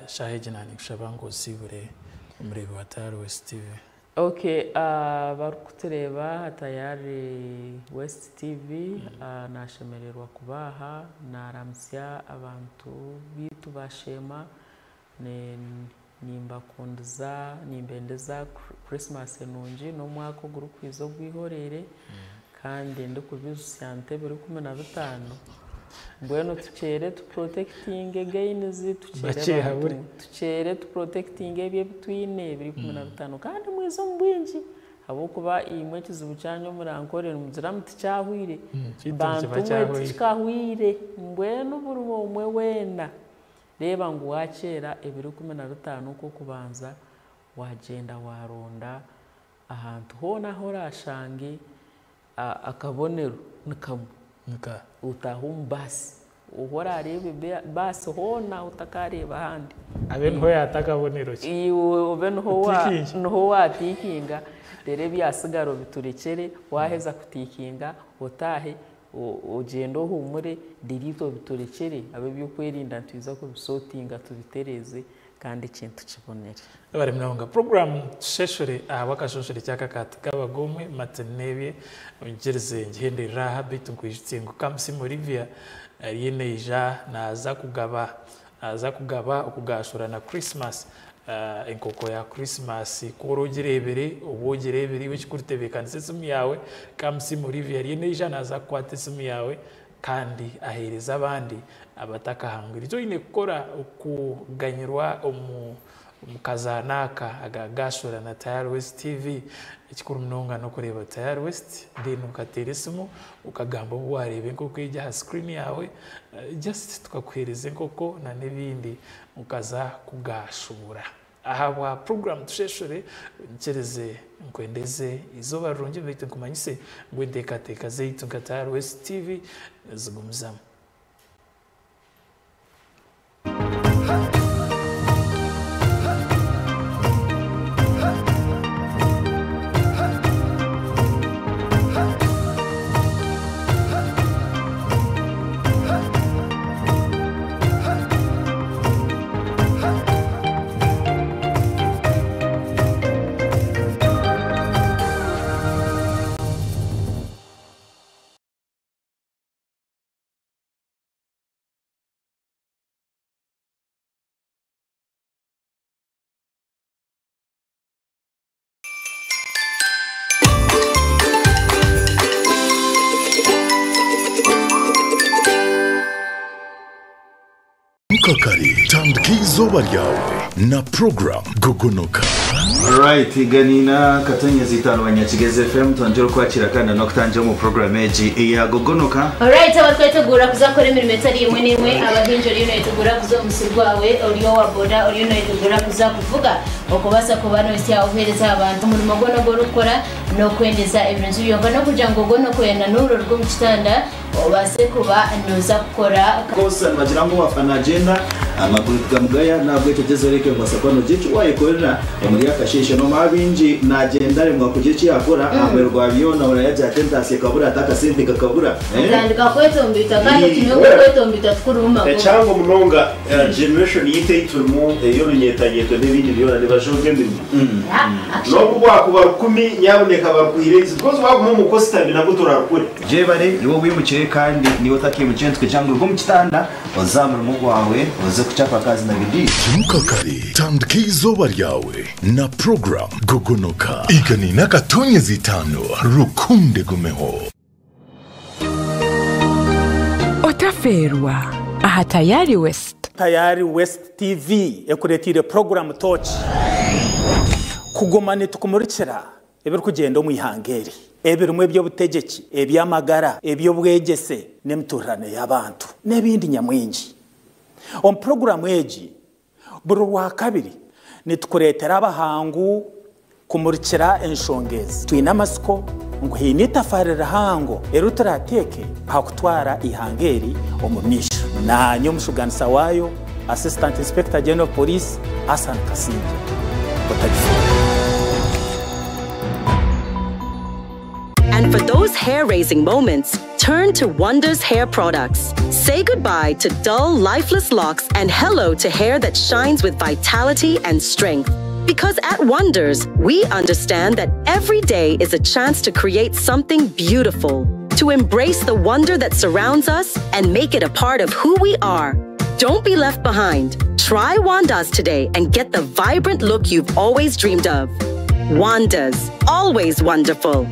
eshaaha egi naninkushaba ngu osiibure omureebi wa Tayari West TV. Okay, abarikutureeba aha Tayari West TV, nashemererwa kuba aha, naramutsya abantu baitu ba Sheema, nimbakundiza, nimbendeza Christmas enungi n'omwaka ogurikwija ogwihorere kandi ndikubijutsya nti ebiro 15 mbwenu tukyere tu protectinge gains, tukyere abantu, tukyere tu protectinge ebyo ebi twine ebiro 15 kandi mwize omu bwingi ahabw'okuba imwe ekizibu kyanyu omuri Ankole nimugira muti kyahwire, Kiitu bantu nikiba mwe kyahwire. Tikikahwire. Mbwenu buri omwe weena reeba ngu wakyera ebiro 15 okw'okubanza wagyenda waronda ahantu hoona ahu orashange akabonero ni kamwe. Nika. Otaaha omu baasi. Ohu oraareebe baasi hoona otakareeba ahandi. Abe niho yaata akabonero ki? Iwe obe niho waatiikinga, reero ebyatsigara obiturekyere, waaheza kutiikinga otaahe ogyende ohuumure, reero itwe obiturekyere ab'ebyokwerinda nitwija kubisootinga tubitereeze kandi ekintu kibonere. Bari munonga. Puroguraamu Tusheshure ahabw'akashonshorekye aka ka Tikaba Gomwe, Martin Nebye, onyikirize ngihenderere aha beitu nkwijutsye ngu Kamusiime Olivia ariyo naija naaza kugaba naaza kugaba okugaashura na Christmas enkoko ya Christmas ku oroogireebire oba ogireebire iwe ekikuru tebeekanisa esimu yaawe Kamusiime Olivia ariyo naija naaza kukwata esimu yaawe kandi aheereze abandi abatakahangwire. Eki oine kukora okuganyirwa omu kazaano aka aga Gashora na Tayari West TV, ekikuru munonga n'okureeba Tayari West then okateera esimu okagamba obu wareeba enkoko egi aha screen yaawe just tukakuheereza enkoko na n'ebindi okaza kugashuura. Ahabwa puroguraamu Tusheshure, onyikirize nkwendeze eizooba rirungi beitu nkumanyise ngu enteekateeka zaitu nka Tayari West TV nizigumizamu. Mukakari tandika izooba ryawe na program Gogonoka. Alright, ganina katonyezi itano banyakigezi FM twongera okwakira kandi n'okutangira omu program egi eya Gogonoka. Alright, abatwetegura kuzakora emirimo etari emwe n'emwe, abahingi oriyo noyetegura kuza omu musiri gwawe, ori owa boda oriyo noyetegura kuza kuvuga, okubaasa kuba nohitsya obuheereza aha bantu. Omurimo gwona ogu orikukora n'okwendeza ebirungi byonka n'okugira ngu ogonoke na n'oruro ruga omu kitanda obaase kuba noza kukora. Kosa nibagira ngu owafa nagyenda amaguru tigamugaya nahabwekyo gyeza oreke ngu obaasa kuba nogira eki wayekorera omuri akasheeshe nomanya baingi nagyenda aremwa kugira eki yakora aha muheru gwa byona oraba yagira ati entaasya ekabura ati akasente kakabura. Otandika kwetomboita kandi otumanya ngu okwetomboita tikurimu magoba. Ekyangu munonga generation yaitu ei turimu ey'orunyetanyeto n'ebindi byona nibajooga emirimo. N'obu bwakuba rukumi nyabuneka barukuhire eizi because waguma omu kositami nabwo torarukure. Jebare iwe owimukire kandi niiwe otakeimukire nitukugira ngu ruga omu kitanda oze aha murimo gwawe oze kuchapa akazi na bidii. Imuka kare, tandika eizooba ryawe na program Gogonoka. Igana akatonyezi itaano rukunde gumeho. Otaferwa aha Tayari West. Tayari West TV ekureteire puroguramu Torch kuguma nitukumurikira ebirikugyenda omu ihanga eri, ebirimu eby'obutegyeki, eby'amagara, eby'obwegyese n'emituurirano y'abantu n'ebindi nyamwingi. Omu puroguramu egi, buri Rwakabiri nitukureetera abahangu kumurikira enshonga ezi. Twine amatsiko ngu haine itafaari rihango eri turaateeke aha kutwara eihanga eri omu maisho. Naanye omushuganisa waayo, Assistant Inspector General of Police, Asan Kasingye. Otagifiirwa. And for those hair-raising moments, turn to Wonders Hair Products. Say goodbye to dull, lifeless locks and hello to hair that shines with vitality and strength. Because at Wonders, we understand that every day is a chance to create something beautiful, to embrace the wonder that surrounds us and make it a part of who we are. Don't be left behind. Try Wandas today and get the vibrant look you've always dreamed of. Wandas, always wonderful.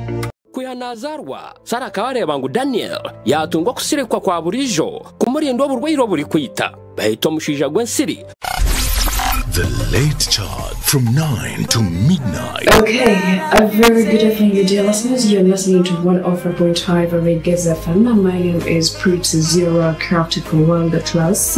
Kwiha nazaarwa, Sara akaba areeba ngu Daniel yaatunga okusirikwa kwa buriijo kumurinda oburwaire oburikwita. Bahita omushaija gw'ensiri. The Late Charge from 9 to midnight. Okay, a very good evening, you dear listeners. You're listening to 104.5 Reggae FM. My name is Pretty Zero, crafted for World Class.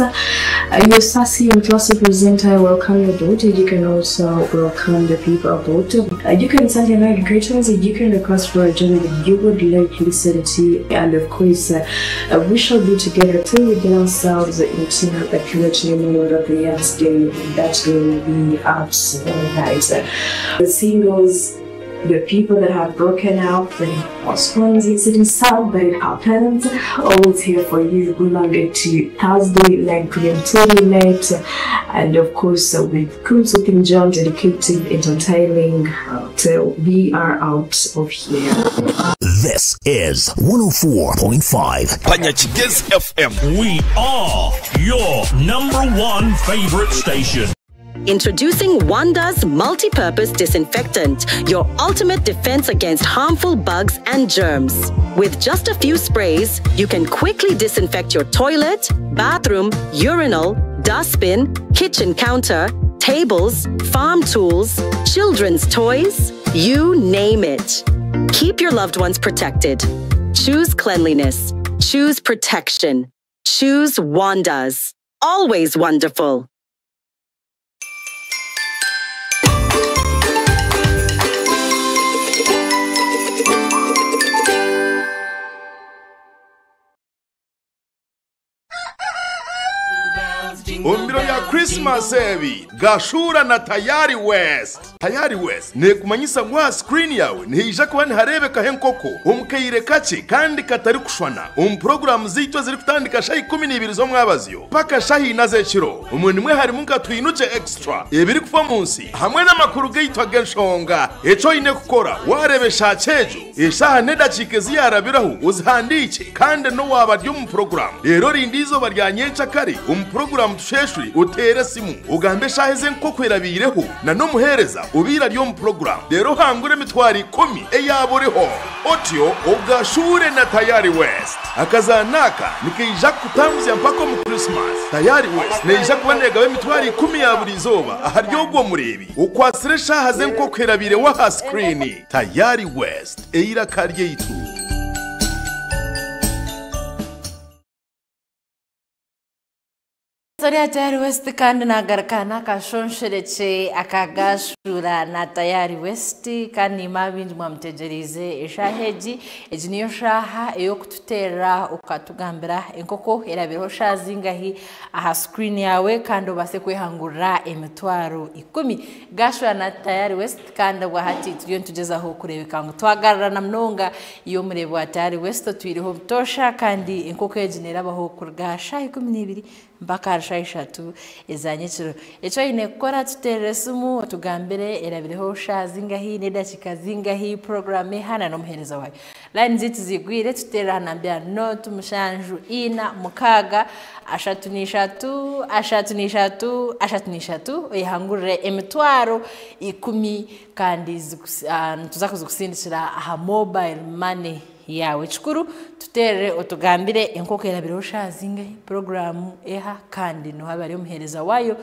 Your sassy and classy presenter, I welcome you aboard. You can also welcome the people aboard. You can send your night greetings. You can request for a journey that you would like to listen to. And of course, we shall be together till we get ourselves into the purity mode of the next day. That will be absolutely nice. The singles, the people that have broken up, the postpones, it is sad, but it happens. Always here for you. Good Monday to Thursday, 9 p.m. till late. And of course, with Kunsu King John, dedicated, entertaining, till we are out of here. This is 104.5 Panyachigezi FM. We are your number one favorite station. Introducing Wanda's multi-purpose disinfectant, your ultimate defense against harmful bugs and germs. With just a few sprays, you can quickly disinfect your toilet, bathroom, urinal, dustbin, kitchen counter, tables, farm tools, children's toys, you name it. Keep your loved ones protected. Choose cleanliness. Choose protection. Choose Wanda's. Always wonderful. Omu biro bya Christmas ebi gashura na Tayari West. Tayari West nekumanyisa ngu aha screen yawe nihaija kuba nihareebekaho enkoko omu kaire kakye kandi katari kushwana omu puroguramu zaitu ezirikutandika shaha 12 z'omwabazyo paka shaha 4 z'ekiro. Omwe nimwe harimu nka Twinukye Extra ebirikufa mu nsi hamwe n'amakuru gaitu ag'enshonga. Ekyo oine kukora wareeba eshaaha egyo eshaaha n'edakiika ezi yarabiraho ozihandiike kandi n'owaaba ari omu puroguramu. Reero rinda izooba rya nyencakare omu puroguramu tusheshuri utere simu ugambe eshaha ez'enkoko erabiireho na n'omuheereza ubiire ari omu puroguramu. Reero ohangure emitwaro 10 eyaburiho otyo ogashure na Tayari West. Akazaana aka nikaija kukutambuzya mpaka omu Christmas. Tayari West neija kuba neegaba emitwaro 10 ya buri izooba ahari ogwo mureebi okwasire eshaha z'enkoko erabiireho aha sikirini. Tayari West eiraka ryaitu. Sori Tayari West kandi nagaruka n'akashonsherekye akagashura na Tayari West kandi mabingi mwamutegerize eshaha egi egi niyo shaha ey'okututeera ukatugambira enkoko erabireho shaha zingahi aha screen yawe kandi obase kwehangurira emitwaro 10 gashura na Tayari West kandi bwahati turiyo nitugezaho kureebeka ngu twagarurana munonga iyo mureebi wa Tayari West twiriho butosha kandi enkoko egi nerabaho kuruga shaha 12 mpaka shaha 3 ezanyekiro. Ekyo oine kukora tuteerere esimu otugambire erabireho shaha zingahi n'edakiika zingahi poroguramu ehana n'omuheereza waayo. Layini zaitu zigwire tuteerere aha namba ya 0 7 4 6 3 3 3 3 oyehangurire emitwaro 10 kandi nituza kuzikusindikira aha mobile money yawe. Kikuru tuterere otugambire enkoko erabireho shaha zingahi poroguramu eha kandi nohaba ari omuheereza waayo.